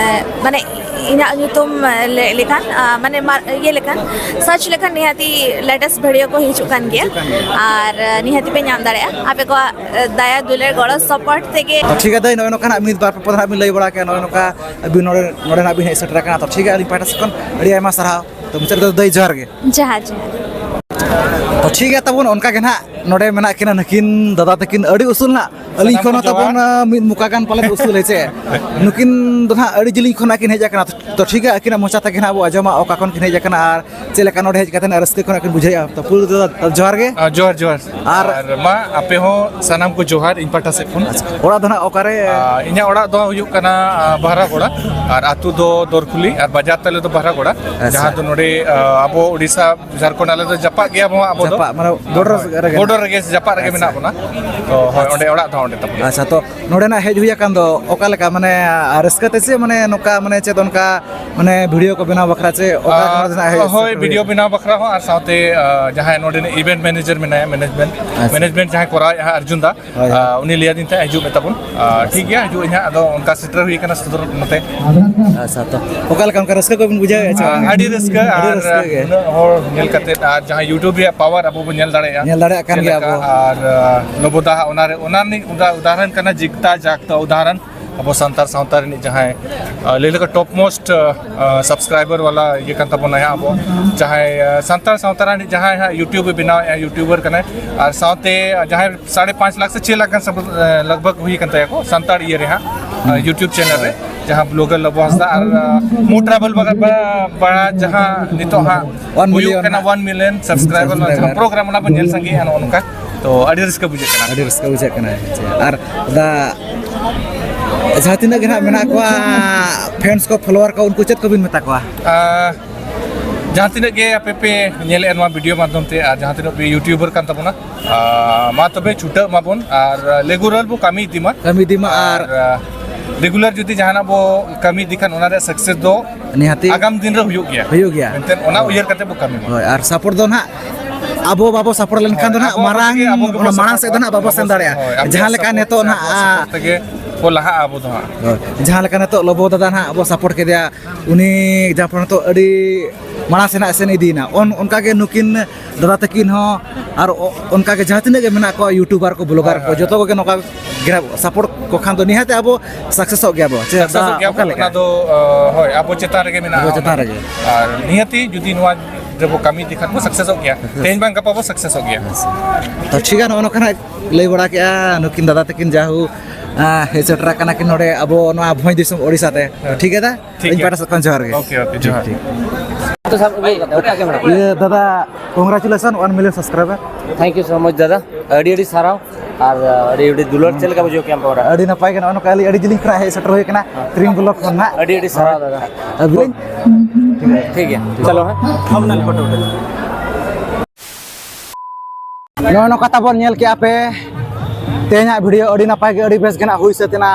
ᱢᱟᱱᱮ, ᱤᱧᱟᱹᱜ ᱧᱩᱛᱩᱢ ᱞᱮ-, ᱞᱮᱠᱷᱟᱱ, ᱟ, ᱢᱟᱱᱮ, ᱢᱟ-, ᱤᱭᱟᱹ ᱞᱮᱠᱷᱟᱱ, ᱥᱟᱨᱪ ᱞᱮᱠᱷᱟᱱ ᱱᱤᱦᱟᱹᱛᱤ ᱞᱮᱴᱮᱥᱴ ᱵᱷᱤᱰᱤᱭᱳ ᱠᱚ ᱦᱤᱡᱩᱜ ᱠᱟᱱ ᱜᱮᱭᱟ᱾ ᱦᱤᱡᱩᱜ ᱠᱟᱱ ᱜᱮᱭᱟ᱾ ᱟᱨ, ᱟ, ᱱᱤᱦᱟᱹᱛᱤ ᱯᱮ ᱧᱟᱢ ᱫᱟᱲᱮᱭᱟᱜᱼᱟ᱾ ᱟᱯᱮ ᱠᱚᱣᱟᱜ, ᱟ, ᱫᱟᱭᱟ ᱫᱩᱞᱟᱹᱲ ᱜᱚᱲᱚ ᱥᱟᱯᱳᱨᱴ ᱛᱮᱜᱮ᱾ ᱛᱚ, ᱴᱷᱤᱠ ᱜᱮᱭᱟ ᱫᱟᱹᱭ, ᱱᱚᱜᱼᱚᱭ ᱱᱚᱝᱠᱟᱱᱟᱜ ᱢᱤᱫ ᱵᱟᱨ ᱯᱚᱫ ᱦᱟᱸᱜ ᱵᱤᱱ ᱞᱟᱹᱭ ᱵᱟᱲᱟ ᱠᱮᱜᱼᱟ, ᱱᱚᱜᱼᱚᱭ ᱱᱚᱝᱠᱟ ᱟᱹᱵᱤᱱ ᱱᱚᱰᱮ, ᱱᱚᱰᱮ ᱱᱟᱜ ᱵᱤᱱ ᱦᱮᱡ ᱥᱮᱴᱮᱨ ᱟᱠᱟᱱᱟ᱾ ᱛᱚ, ᱴᱷᱤᱠ ᱜᱮᱭᱟ, ᱟᱹᱞᱤᱧ ᱯᱟᱦᱴᱟ ᱥᱮᱫ ᱠᱷᱚᱱ ᱟᱹᱰᱤ ᱟᱭᱢᱟ ᱥᱟᱨᱦᱟᱣ᱾ ᱛᱚ, ᱢᱩᱪᱟᱹᱫ ᱨᱮᱫᱚ ᱫᱟᱹᱭ, ᱡᱚᱦᱟᱨ ᱜᱮ᱾ ᱡᱚᱦᱟᱨ, ᱡᱚᱦᱟᱨ᱾ ᱛᱚ, ᱴᱷᱤᱠ ᱜᱮᱭᱟ ᱛᱟᱵᱚᱱ, ᱚᱱᱠᱟ ᱜᱮ ᱱᱟᱦᱟᱜ ᱱᱚᱰᱮ ᱢᱮᱱᱟᱜ ᱠᱤᱱᱟ ᱱᱩᱠᱤᱱ ᱫᱟᱫᱟ ᱛᱟᱹᱠᱤᱱ, ᱟᱹᱰᱤ ᱩᱥᱩᱞ ᱱᱟᱦᱟᱜ, ᱟᱹᱞᱤᱧ ᱥᱟᱱᱟᱢ ᱠᱷᱚᱱ ᱠᱚ ᱦᱚᱸ ᱛᱟᱵᱚᱱ, ᱡᱚᱦᱟᱨ᱾ ᱟ, ᱢᱤᱫ ᱢᱚᱠᱟ ᱜᱟᱱ ᱯᱟᱞᱮᱱ ᱩᱥᱩᱞ, ᱦᱮᱸ ᱪᱮ? ᱱᱩᱠᱤᱱ ᱫᱚ ᱱᱟᱦᱟᱜ ᱟᱹᱰᱤ ᱡᱤᱞᱤᱧ ᱠᱷᱚᱱᱟᱜ ᱠᱤᱱ ᱦᱮᱡ ᱟᱠᱟᱱᱟ᱾ ᱛᱚ, ᱴᱷᱤᱠ ᱜᱮᱭᱟ, ᱟᱹᱠᱤᱱᱟᱜ ᱢᱚᱪᱟ ᱛᱮᱜᱮ ᱱᱟᱦᱟᱜ ᱵᱚ ᱟᱸᱡᱚᱢᱟ, ᱚᱠᱟ ᱠᱷᱚᱱ ᱠᱤᱱ ᱦᱮᱡ ᱟᱠᱟᱱᱟ ᱟᱨ ᱪᱮᱫ ᱞᱮᱠᱟ ᱱᱚᱰᱮ ᱦᱮᱡ ᱠᱟᱛᱮ ᱨᱟᱹᱥᱠᱟᱹ ᱠᱷᱚᱱᱟᱜ ᱠᱤᱱ ᱵᱩᱡᱷᱟᱹᱣᱮᱫᱼᱟ᱾ ᱛᱚ, ᱯᱩᱭᱞᱩ ᱛᱮᱫᱚ ᱡᱚᱦᱟᱨ ᱜᱮ᱾ ᱟ, ᱡᱚᱦᱟᱨ, ᱡᱚᱦᱟᱨ᱾ ᱟᱨ ᱟᱨ ᱢᱟ, ᱟᱯᱮ ᱦᱚᱸ ᱥᱟᱱᱟᱢ ᱠᱚ ᱡᱚᱦᱟᱨ ᱤᱧ ᱯᱟᱦᱴᱟ ᱥᱮᱫ ᱠᱷᱚᱱ᱾ ᱟᱪᱪᱷᱟ, ᱚᱲᱟᱜ ᱫᱚ ᱱᱟᱦᱟᱜ ᱚᱠᱟᱨᱮ? ᱟ, ᱤᱧᱟᱹᱜ ᱚᱲᱟᱜ ᱫᱚ ᱦᱩᱭᱩᱜ ᱠᱟᱱᱟ, ᱟ, ᱵᱟᱦᱨᱟᱜᱚᱲᱟ, ᱟᱨ ᱟᱹᱛᱩ ᱫᱚ ᱫᱚᱨᱠᱷᱩᱞᱤ, ᱟᱨ ᱵᱟᱡᱟᱨ ᱛᱟᱞᱮ ᱫᱚ ᱵᱟᱦᱨᱟᱜᱚᱲᱟ, ᱟᱪᱪᱷᱟ᱾ ᱡᱟᱦᱟᱸ ᱫᱚ ᱱᱚᱰᱮ, ᱟ, ᱟᱵᱚ ᱳᱰᱤᱥᱟ ᱡᱷᱟᱲᱠᱷᱚᱸᱰ ᱟᱞᱮ ᱫᱚ ᱡᱟᱯᱟᱜ ᱜᱮᱭᱟ ᱵᱚᱱ, ᱟᱵᱚ ᱫᱚ᱾ ᱡᱟᱯᱟᱜ, ᱢᱟᱱᱮ, border ᱨᱮᱜᱮ᱾ ᱵᱚᱰᱚᱨ ᱨᱮᱜᱮ ᱡᱟᱯᱟᱜ ᱨᱮᱜᱮ ᱟᱪᱪᱷᱟ᱾ ᱢᱮᱱᱟᱜ ᱵᱚᱱᱟ᱾ ᱛᱚ, ᱦᱳᱭ, ᱟᱪᱪᱷᱟ᱾ ᱚᱸᱰᱮ ᱚᱲᱟᱜ ᱫᱚ ᱚᱸᱰᱮ ᱛᱟᱵᱚᱱ᱾ ᱟᱪᱪᱷᱟ, ᱛᱚ, ᱱᱚᱰᱮᱱᱟᱜ ᱦᱮᱡ ᱦᱩᱭ ᱟᱠᱟᱱ ᱫᱚ ᱚᱠᱟ ᱞᱮᱠᱟ, ᱢᱟᱱᱮ, ᱨᱟᱹᱥᱠᱟᱹ ᱛᱮ ᱥᱮ, ᱢᱟᱱᱮ, ᱱᱚᱝᱠᱟ, ᱢᱟᱱᱮ, ᱪᱮᱫ ᱚᱱᱠᱟ, ᱢᱟᱱᱮ, ᱵᱷᱤᱰᱤᱭᱳ ᱠᱚ ᱵᱮᱱᱟᱣ ᱵᱟᱠᱷᱨᱟ ᱪᱮ ᱚᱠᱟ ᱟᱨ, ᱠᱟᱨᱚᱱ ᱛᱮ ᱱᱟᱜ ᱦᱮᱡ ᱦᱳᱭ, ᱥᱮᱴᱮᱨ ᱦᱩᱭ ᱵᱷᱤᱰᱤᱭᱳ ᱟᱠᱟᱱᱟ? ᱵᱮᱱᱟᱣ ᱵᱟᱠᱷᱨᱟ ᱦᱚᱸ, ᱟᱨ ᱥᱟᱶᱛᱮ, ᱟ, ᱡᱟᱦᱟᱸᱭ ᱱᱚᱰᱮᱱᱤᱡ event manager ᱢᱮᱱᱟᱭᱟ, management, ᱟᱪᱪᱷᱟ᱾ Management ᱡᱟᱦᱟᱸᱭ ᱠᱚᱨᱟᱣᱮᱫᱼᱟ ᱦᱟᱸᱜ, ᱚᱨᱡᱩᱱ ᱫᱟ, ᱦᱳᱭ, ᱦᱳᱭ᱾ ᱟ, ᱩᱱᱤ ᱞᱟᱹᱭᱟᱫᱤᱧ ᱛᱟᱦᱮᱸᱫ, "ᱦᱤᱡᱩᱜ ᱢᱮ ᱛᱟᱵᱚᱱ᱾" ᱟ, ᱴᱷᱤᱠ ᱜᱮᱭᱟ, ᱦᱤᱡᱩᱜ ᱟᱹᱧ ᱦᱟᱸᱜ, ᱟᱫᱚ ᱚᱱᱠᱟ ᱥᱮᱴᱮᱨ ᱦᱩᱭ ᱟᱠᱟᱱᱟ ᱥᱚᱫᱚᱨ ᱱᱚᱛᱮ᱾ ᱟᱪᱪᱷᱟ, ᱛᱚ ᱚᱠᱟ ᱞᱮᱠᱟ ᱚᱱᱠᱟ ᱨᱟᱹᱥᱠᱟᱹ ᱠᱚᱵᱤᱱ ᱵᱩᱡᱷᱟᱹᱣᱮᱫᱼᱟ ᱪᱮ ᱵᱟᱝ? ᱟᱹᱰᱤ ᱨᱟᱹᱥᱠᱟᱹ᱾ ᱟᱹᱰᱤ ᱟᱨ ᱨᱟᱹᱥᱠᱟᱹ ᱜᱮ᱾ ᱩᱱᱟᱹᱜ ᱦᱚᱲ ᱧᱮᱞ ᱠᱟᱛᱮ, ᱟᱨ ᱡᱟᱦᱟᱸ YouTube ᱨᱮᱭᱟᱜ power ᱟᱵᱚ ᱵᱚᱱ ᱧᱮᱞ ᱫᱟᱲᱮᱭᱟᱜᱼᱟ᱾ ᱧᱮᱞ ᱫᱟᱲᱮᱭᱟᱜ ᱠᱟᱱ ᱪᱮᱫ ᱜᱮᱭᱟ ᱞᱮᱠᱟ, ᱵᱚ᱾ ᱟᱨ, ᱟ, ᱞᱳᱵᱳ ᱫᱟ ᱦᱟᱸᱜ ᱚᱱᱟ ᱨᱮ, ᱚᱱᱟ ᱨᱤᱱᱤᱡ ᱩᱫᱟ-, ᱩᱫᱟᱦᱚᱨᱚᱱ ᱠᱟᱱᱟ, ᱡᱤᱜᱽᱛᱟ ᱡᱟᱜᱽᱛᱟ ᱩᱫᱟᱦᱚᱨᱚᱱ᱾ ᱟᱵᱚ ᱥᱟᱱᱛᱟᱲ ᱥᱟᱶᱛᱟ ᱨᱤᱱᱤᱡ ᱡᱟᱦᱟᱸᱭ, ᱟ, ᱞᱟᱹᱭ ᱞᱮᱠᱟ top most, ᱟ, subscriber ᱵᱟᱞᱟ ᱤᱭᱟᱹ ᱠᱟᱱ ᱛᱟᱵᱚᱱᱟᱭ ᱦᱟᱸᱜ ᱟᱵᱚ᱾ ᱡᱟᱦᱟᱸᱭ, ᱟ, ᱥᱟᱱᱛᱟᱲ ᱥᱟᱶᱛᱟ ᱨᱤᱱᱤᱡ ᱡᱟᱦᱟᱸᱭ ᱦᱟᱸᱜ YouTube ᱮ ᱵᱮᱱᱟᱣᱮᱫᱼᱟ, YouTuber ᱠᱟᱱᱟᱭ᱾ ᱟᱨ ᱥᱟᱶᱛᱮ, ᱟ, ᱡᱟᱦᱟᱸᱭ ᱥᱟᱲᱮ ᱯᱟᱸᱪ ᱞᱟᱠᱷ ᱥᱮ ᱪᱷᱚᱭ ᱞᱟᱠᱷ ᱜᱟᱱ sub-, ᱮ, ᱞᱟᱜᱽ ᱵᱷᱟᱜᱽ ᱦᱩᱭ ᱟᱠᱟᱱ ᱛᱟᱭᱟ ᱠᱚ ᱥᱟᱱᱛᱟᱲ ᱤᱭᱟᱹ ᱨᱮ ᱦᱟᱸᱜ, ᱦᱩᱸ᱾ YouTube channel ᱨᱮ, ᱡᱟᱦᱟᱸ blogger ᱞᱚᱵᱚ ᱦᱟᱸᱥᱫᱟ ᱟᱨ, ᱟ, ᱢᱩ travel ᱵᱟᱲᱟ, ᱵᱟᱲᱟ, ᱵᱟᱲᱟ ᱡᱟᱦᱟᱸ ᱱᱤᱛᱚᱜ ᱦᱟᱸᱜ one ᱦᱩᱭᱩᱜ million ᱠᱟᱱᱟ, ᱦᱟᱸᱜ᱾ One million subscriber ᱡᱟᱦᱟᱸ program, ᱚᱱᱟ ᱵᱚᱱ ᱧᱮᱞ ᱥᱟᱸᱜᱮᱭᱟ ᱱᱚᱜᱼᱚ ᱱᱚᱝᱠᱟ᱾ ᱛᱚ, ᱟᱹᱰᱤ ᱨᱟᱹᱥᱠᱟᱹ ᱵᱩᱡᱷᱟᱹᱜ ᱠᱟᱱᱟ᱾ ᱟᱹᱰᱤ ᱨᱟᱹᱥᱠᱟᱹ ᱵᱩᱡᱷᱟᱹᱜ ᱠᱟᱱᱟ᱾ ᱟᱨ ᱫᱟ, ᱡᱟᱦᱟᱸ ᱛᱤᱱᱟᱹᱜ ᱜᱮ ᱱᱟᱦᱟᱜ ᱢᱮᱱᱟᱜ ᱠᱚᱣᱟ, fans ᱠᱚ, follower ᱠᱚ, ᱩᱱᱠᱩ ᱪᱮᱫ ᱠᱚᱵᱤᱱ ᱢᱮᱛᱟ ᱠᱚᱣᱟ? ᱟ, ᱡᱟᱦᱟᱸ ᱛᱤᱱᱟᱹᱜ ᱜᱮ ᱟᱯᱮ ᱯᱮ ᱧᱮᱞᱮᱫᱼᱟ ᱱᱚᱣᱟ ᱵᱷᱤᱰᱤᱭᱳ ᱢᱟᱫᱽᱫᱷᱚᱢ ᱛᱮ, ᱟᱨ ᱡᱟᱦᱟᱸ ᱛᱤᱱᱟᱹᱜ ᱯᱮ YouTuber ᱠᱟᱱ ᱛᱟᱵᱚᱱᱟ, ᱟ, ᱢᱟ ᱛᱚᱵᱮ ᱪᱷᱩᱴᱟᱹᱜ ᱢᱟᱵᱚᱱ ᱟᱨ regular ᱵᱚ ᱠᱟᱹᱢᱤ ᱤᱫᱤ ᱢᱟ᱾ ᱠᱟᱹᱢᱤ ᱤᱫᱤ ᱢᱟ ᱟᱨ, ᱟᱨ, ᱟ, regular ᱡᱩᱫᱤ ᱡᱟᱦᱟᱱᱟᱜ ᱵᱚ ᱠᱟᱹᱢᱤ ᱤᱫᱤ ᱠᱷᱟᱱ, ᱚᱱᱟ ᱨᱮᱭᱟᱜ success ᱫᱚ ᱱᱤᱦᱟᱹᱛᱤ ᱟᱜᱟᱢ ᱫᱤᱱ ᱨᱮ ᱦᱩᱭᱩᱜ ᱜᱮᱭᱟ᱾ ᱦᱩᱭᱩᱜ ᱜᱮᱭᱟ᱾ ᱢᱮᱱᱛᱮ ᱚᱱᱟ ᱦᱳᱭ᱾ ᱩᱭᱦᱟᱹᱨ ᱠᱟᱛᱮ ᱵᱚ ᱠᱟᱹᱢᱤ ᱢᱟ᱾ ᱦᱳᱭ, ᱟᱨ support ᱫᱚ ᱱᱟᱦᱟᱜ ᱟᱵᱚ ᱵᱟᱵᱚ ᱥᱟᱯᱚᱨᱴ ᱞᱮᱱᱠᱷᱟᱱ ᱫᱚ ᱦᱟᱸᱜ ᱟᱵᱚ ᱢᱟᱨᱟᱝ ᱛᱮᱜᱮ ᱟᱵᱚ ᱜᱮᱵᱚ ᱚᱱᱟ ᱢᱟᱲᱟᱝ ᱥᱮᱫ ᱫᱚ ᱦᱟᱸᱜ ᱵᱟᱵᱚ ᱥᱮᱱ ᱫᱟᱲᱮᱭᱟᱜᱼᱟ᱾ ᱦᱳᱭ, ᱟᱵᱚ ᱡᱟᱦᱟᱸ ᱞᱮᱠᱟ ᱥᱟᱯᱚᱨᱴ ᱱᱤᱛᱚᱜ ᱛᱮ, ᱱᱟᱦᱟᱜ ᱟᱵᱚ ᱥᱟᱯᱚᱨᱴ ᱛᱮᱜᱮ ᱵᱚ ᱞᱟᱦᱟᱜᱼᱟ ᱟᱵᱚ ᱫᱚ ᱦᱟᱸᱜ᱾ ᱡᱟᱦᱟᱸ ᱞᱮᱠᱟ ᱱᱤᱛᱚᱜ ᱞᱚᱵᱚ ᱫᱟᱫᱟ ᱱᱟᱦᱟᱜ ᱵᱚ ᱥᱟᱯᱚᱨᱴ ᱠᱮᱫᱮᱭᱟ, ᱩᱱᱤ ᱡᱟᱦᱟᱸ ᱯᱚᱨ ᱱᱤᱛᱚᱜ ᱟᱹᱰᱤ ᱢᱟᱲᱟᱝ ᱥᱮᱱᱟᱜ ᱥᱮᱱ ᱤᱫᱤᱭᱮᱱᱟ᱾ ᱚᱱ-, ᱚᱱᱠᱟᱜᱮ ᱱᱩᱠᱤᱱ ᱫᱟᱫᱟ ᱛᱟᱹᱠᱤᱱ ᱦᱚᱸ ᱟᱨ ᱚ-, ᱚᱱᱠᱟᱜᱮ ᱡᱟᱦᱟᱸ ᱛᱤᱱᱟᱹᱜ ᱜᱮ ᱢᱮᱱᱟᱜ ᱠᱚᱣᱟ ᱭᱩᱴᱩᱵᱟᱨ ᱠᱚ, ᱵᱞᱚᱜᱟᱨ ᱦᱳᱭ, ᱠᱚ, ᱦᱳᱭ᱾ ᱡᱚᱛᱚ ᱠᱚᱜᱮ ᱱᱚᱝᱠᱟ ᱜᱮ ᱥᱟᱯᱚᱨᱴ ᱠᱚ ᱠᱷᱟᱱ ᱫᱚ ᱱᱤᱦᱟᱹᱛ ᱟᱵᱚ ᱥᱟᱠᱥᱮᱥᱚᱜ ᱜᱮᱭᱟᱵᱚ᱾ ᱪᱮᱫ ᱥᱟᱠᱥᱮᱥᱚᱜ ᱫᱟ-, ᱜᱮᱭᱟ ᱚᱠᱟ ᱵᱚ, ᱞᱮᱠᱟ? ᱚᱱᱟ ᱫᱚ, ᱟᱸ, ᱦᱳᱭ, ᱟᱵᱚ ᱪᱮᱛᱟᱱ ᱨᱮᱜᱮ ᱢᱮᱱᱟᱜᱼᱟ᱾ ᱟᱵᱚ ᱪᱮᱛᱟᱱ ᱨᱮᱜᱮ᱾ ᱟᱨ ᱱᱤᱦᱟᱹᱛᱤ ᱡᱩᱫᱤ ᱱᱚᱣᱟ ᱨᱮᱵᱚ ᱠᱟᱹᱢᱤ ᱤᱫᱤ ᱠᱷᱟᱱ ᱵᱚ ᱥᱟᱠᱥᱮᱥᱚᱜ ᱜᱮᱭᱟ᱾ ᱥᱟᱠᱥᱮᱥ᱾ ᱛᱮᱦᱮᱧ ᱵᱟᱝ ᱜᱟᱯᱟ ᱵᱚ ᱥᱟᱠᱥᱮᱥᱚᱜ ᱜᱮᱭᱟ᱾ ᱛᱚ ᱴᱷᱤᱠ ᱜᱮᱭᱟ, ᱱᱚᱜᱼᱚ ᱱᱚᱝᱠᱟ ᱱᱟᱜ ᱞᱟᱹᱭ ᱵᱟᱲᱟ ᱠᱮᱜᱼᱟ ᱱᱩᱠᱤᱱ ᱫᱟᱫᱟ ᱛᱟᱹᱠᱤᱱ, ᱡᱟᱦᱳ, ᱟᱸ, ᱦᱮᱡ ᱥᱮᱴᱮᱨ ᱟᱠᱟᱱᱟ ᱠᱤᱱ ᱱᱚᱰᱮ ᱟᱵᱚ ᱱᱚᱣᱟ ᱵᱷᱚᱸᱡᱽ ᱫᱤᱥᱚᱢ ᱳᱰᱤᱥᱟ ᱛᱮ᱾ ᱦᱮᱸ᱾ ᱴᱷᱤᱠ ᱜᱮᱭᱟ ᱫᱟ? ᱴᱷᱤᱠ ᱤᱧ ᱜᱮᱭᱟ᱾ ᱯᱟᱦᱴᱟ ᱥᱮᱫ ᱠᱷᱚᱱ ᱡᱚᱦᱟᱨ ᱜᱮ᱾ ᱳᱠᱮ, ᱳᱠᱮ, ᱡᱚᱦᱟᱨ᱾ ᱴᱷᱤᱠ, ᱴᱷᱤᱠ᱾ ᱤᱭᱟᱹ ᱫᱟᱫᱟ, congratulations, one million subscriber. Thank you so much ᱫᱟᱫᱟ, ᱟᱹᱰᱤ ᱟᱹᱰᱤ ᱥᱟᱨᱦᱟᱣ ᱟᱨ ᱟᱹᱰᱤ ᱟᱹᱰᱤ ᱫᱩᱞᱟᱹᱲ᱾ ᱪᱮᱫ ᱞᱮᱠᱟ ᱵᱩᱡᱷᱟᱹᱣ ᱠᱮᱜᱼᱟᱢ ᱯᱮ ᱚᱲᱟᱜ? ᱟᱹᱰᱤ ᱱᱟᱯᱟᱭ ᱜᱮ, ᱱᱚᱜᱼᱚᱭ ᱱᱚᱝᱠᱟ ᱟᱹᱞᱤᱧ ᱟᱹᱰᱤ ᱡᱤᱞᱤᱧ ᱠᱷᱚᱱᱟᱜ ᱦᱮᱡ ᱥᱮᱴᱮᱨ ᱦᱩᱭ ᱠᱟᱱᱟ, ᱦᱮᱸ᱾ ᱛᱨᱤᱢ ᱵᱞᱚᱠ ᱠᱷᱚᱱ ᱱᱟᱜ᱾ ᱟᱹᱰᱤ ᱟᱹᱰᱤ ᱥᱟᱨᱦᱟᱣ ᱫᱟᱫᱟ᱾ ᱟᱹᱵᱤᱱ? ᱴᱷᱤᱠ ᱜᱮᱭᱟ, ᱪᱚᱞᱚ ᱦᱮᱸ, ᱛᱷᱟᱢᱵᱱᱮᱞ ᱯᱷᱳᱴᱳ ᱩᱴᱷᱟᱹᱣ᱾ ᱱᱚᱜᱼᱚᱭ ᱱᱚᱝᱠᱟ ᱛᱟᱵᱚᱱ ᱧᱮᱞ ᱠᱮᱜᱼᱟ ᱯᱮ, ᱛᱮᱦᱮᱧᱟᱜ ᱵᱷᱤᱰᱤᱭᱳ ᱟᱹᱰᱤ ᱱᱟᱯᱟᱭ ᱜᱮ, ᱟᱹᱰᱤ ᱵᱮᱥ ᱜᱮ ᱱᱟᱜ ᱦᱩᱭ ᱥᱟᱹᱛ ᱮᱱᱟ᱾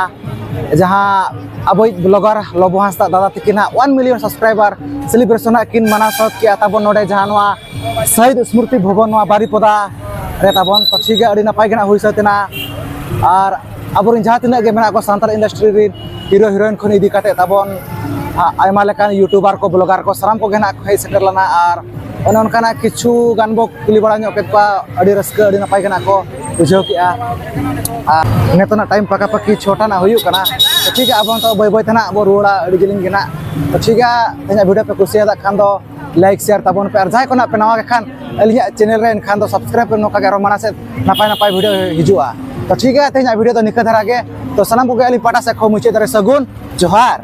ᱡᱟᱦᱟᱸ ᱟᱵᱚᱭᱤᱡ ᱵᱞᱚᱜᱟᱨ ᱞᱚᱵᱚ ᱦᱟᱸᱥᱫᱟ ᱫᱟᱫᱟ ᱛᱤᱠᱤᱱ ᱦᱟᱸᱜ ᱚᱣᱟᱱ ᱢᱤᱞᱤᱭᱚᱱ ᱥᱟᱵᱥᱠᱨᱟᱭᱵᱟᱨ ᱥᱮᱞᱤᱵᱨᱮᱥᱚᱱ ᱦᱟᱸᱜ ᱠᱤᱱ ᱢᱟᱱᱟᱣ ᱥᱟᱹᱛ ᱠᱮᱜᱼᱟ ᱛᱟᱵᱚᱱ ᱱᱚᱰᱮ ᱡᱟᱦᱟᱸ ᱱᱚᱣᱟ ᱥᱟᱦᱤᱫ ᱥᱢᱨᱩᱛᱤ ᱵᱷᱚᱵᱚᱱ ᱱᱚᱣᱟ ᱵᱟᱨᱤᱯᱚᱫᱟ ᱨᱮ ᱛᱟᱵᱚᱱ᱾ ᱛᱚ ᱴᱷᱤᱠ ᱜᱮᱭᱟ, ᱟᱹᱰᱤ ᱱᱟᱯᱟᱭ ᱜᱮ ᱱᱟᱜ ᱦᱩᱭ ᱥᱟᱹᱛ ᱮᱱᱟ᱾ ᱟᱨ ᱟᱵᱚᱨᱮᱱ ᱡᱟᱦᱟᱸ ᱛᱤᱱᱟᱹᱜ ᱜᱮ ᱢᱮᱱᱟᱜ ᱠᱚ ᱥᱟᱱᱛᱟᱲ ᱤᱱᱰᱟᱥᱴᱨᱤ ᱨᱮᱱ ᱦᱤᱨᱳ ᱦᱤᱨᱳᱭᱤᱱ ᱠᱷᱚᱱ ᱤᱫᱤ ᱠᱟᱛᱮ ᱛᱟᱵᱚᱱ, ᱟ-, ᱟᱭᱢᱟ ᱞᱮᱠᱟᱱ ᱭᱩᱴᱩᱵᱟᱨ ᱠᱚ, ᱵᱞᱚᱜᱟᱨ ᱠᱚ, ᱥᱟᱱᱟᱢ ᱠᱚᱜᱮ ᱱᱟᱜ ᱠᱚ ᱦᱮᱡ ᱥᱮᱴᱮᱨ ᱞᱮᱱᱟ᱾ ᱟᱨ ᱚᱱᱮ ᱚᱱᱠᱟᱱᱟᱜ ᱠᱤᱪᱷᱩ ᱜᱟᱱ ᱵᱚ ᱠᱩᱞᱤ ᱵᱟᱲᱟ ᱧᱚᱜ ᱠᱮᱫ ᱠᱚᱣᱟ, ᱟᱹᱰᱤ ᱨᱟᱹᱥᱠᱟᱹ, ᱟᱹᱰᱤ ᱱᱟᱯᱟᱭ ᱜᱮ ᱱᱟᱜ ᱠᱚ ᱵᱩᱡᱷᱟᱹᱣ ᱠᱮᱜᱼᱟ᱾ ᱟᱨ ᱱᱤᱛᱚᱜ ᱱᱟᱜ ᱴᱟᱭᱤᱢ ᱯᱟᱠᱟ ᱯᱟᱠᱤ ᱪᱷᱚᱴᱟ ᱱᱟᱜ ᱦᱩᱭᱩᱜ ᱠᱟᱱᱟ᱾ ᱛᱚ ᱴᱷᱤᱠ ᱜᱮᱭᱟ, ᱟᱵᱚ ᱱᱤᱛᱚᱜ ᱵᱟᱹᱭ ᱵᱟᱹᱭ ᱛᱮ ᱱᱟᱜ ᱵᱚ ᱨᱩᱣᱟᱹᱲᱟ, ᱟᱹᱰᱤ ᱡᱤᱞᱤᱧ ᱜᱮ ᱱᱟᱜ᱾ ᱛᱚ ᱴᱷᱤᱠ ᱜᱮᱭᱟ, ᱛᱮᱦᱮᱧᱟᱜ ᱵᱷᱤᱰᱤᱭᱳ ᱯᱮ ᱠᱩᱥᱤᱭᱟᱫᱟᱜ ᱠᱷᱟᱱ ᱫᱚ ᱞᱟᱭᱤᱠ, ᱥᱮᱭᱟᱨ ᱛᱟᱵᱚᱱ ᱯᱮ, ᱟᱨ ᱡᱟᱦᱟᱸᱭ ᱠᱚ ᱱᱟᱜ ᱯᱮ ᱱᱟᱣᱟ ᱜᱮ ᱠᱷᱟᱱ ᱟᱹᱞᱤᱧᱟᱜ ᱪᱮᱱᱮᱞ ᱨᱮ, ᱮᱱᱠᱷᱟᱱ ᱫᱚ ᱥᱟᱵᱥᱠᱨᱟᱭᱤᱵ ᱯᱮ, ᱱᱚᱝᱠᱟ ᱜᱮ ᱟᱨᱚ ᱢᱟᱲᱟᱝ ᱥᱮᱫ ᱱᱟᱯᱟᱭ ᱱᱟᱯᱟᱭ ᱵᱷᱤᱰᱤᱭᱳ ᱦᱤᱡᱩᱜᱼᱟ᱾ ᱛᱚ ᱴᱷᱤᱠ ᱜᱮᱭᱟ, ᱛᱮᱦᱮᱧᱟᱜ ᱵᱷᱤᱰᱤᱭᱳ ᱫᱚ ᱱᱤᱝᱠᱟᱹ ᱫᱷᱟᱨᱟ ᱜᱮ᱾ ᱛᱚ ᱥᱟᱱᱟᱢ ᱠᱚᱜᱮ ᱟᱹᱞᱤᱧ ᱯᱟᱦᱴᱟ ᱥᱮᱫ ᱠᱷᱚᱱ ᱢᱩᱪᱟᱹᱫ ᱨᱮ ᱥᱟᱹᱜᱩᱱ ᱡᱚᱦᱟᱨ᱾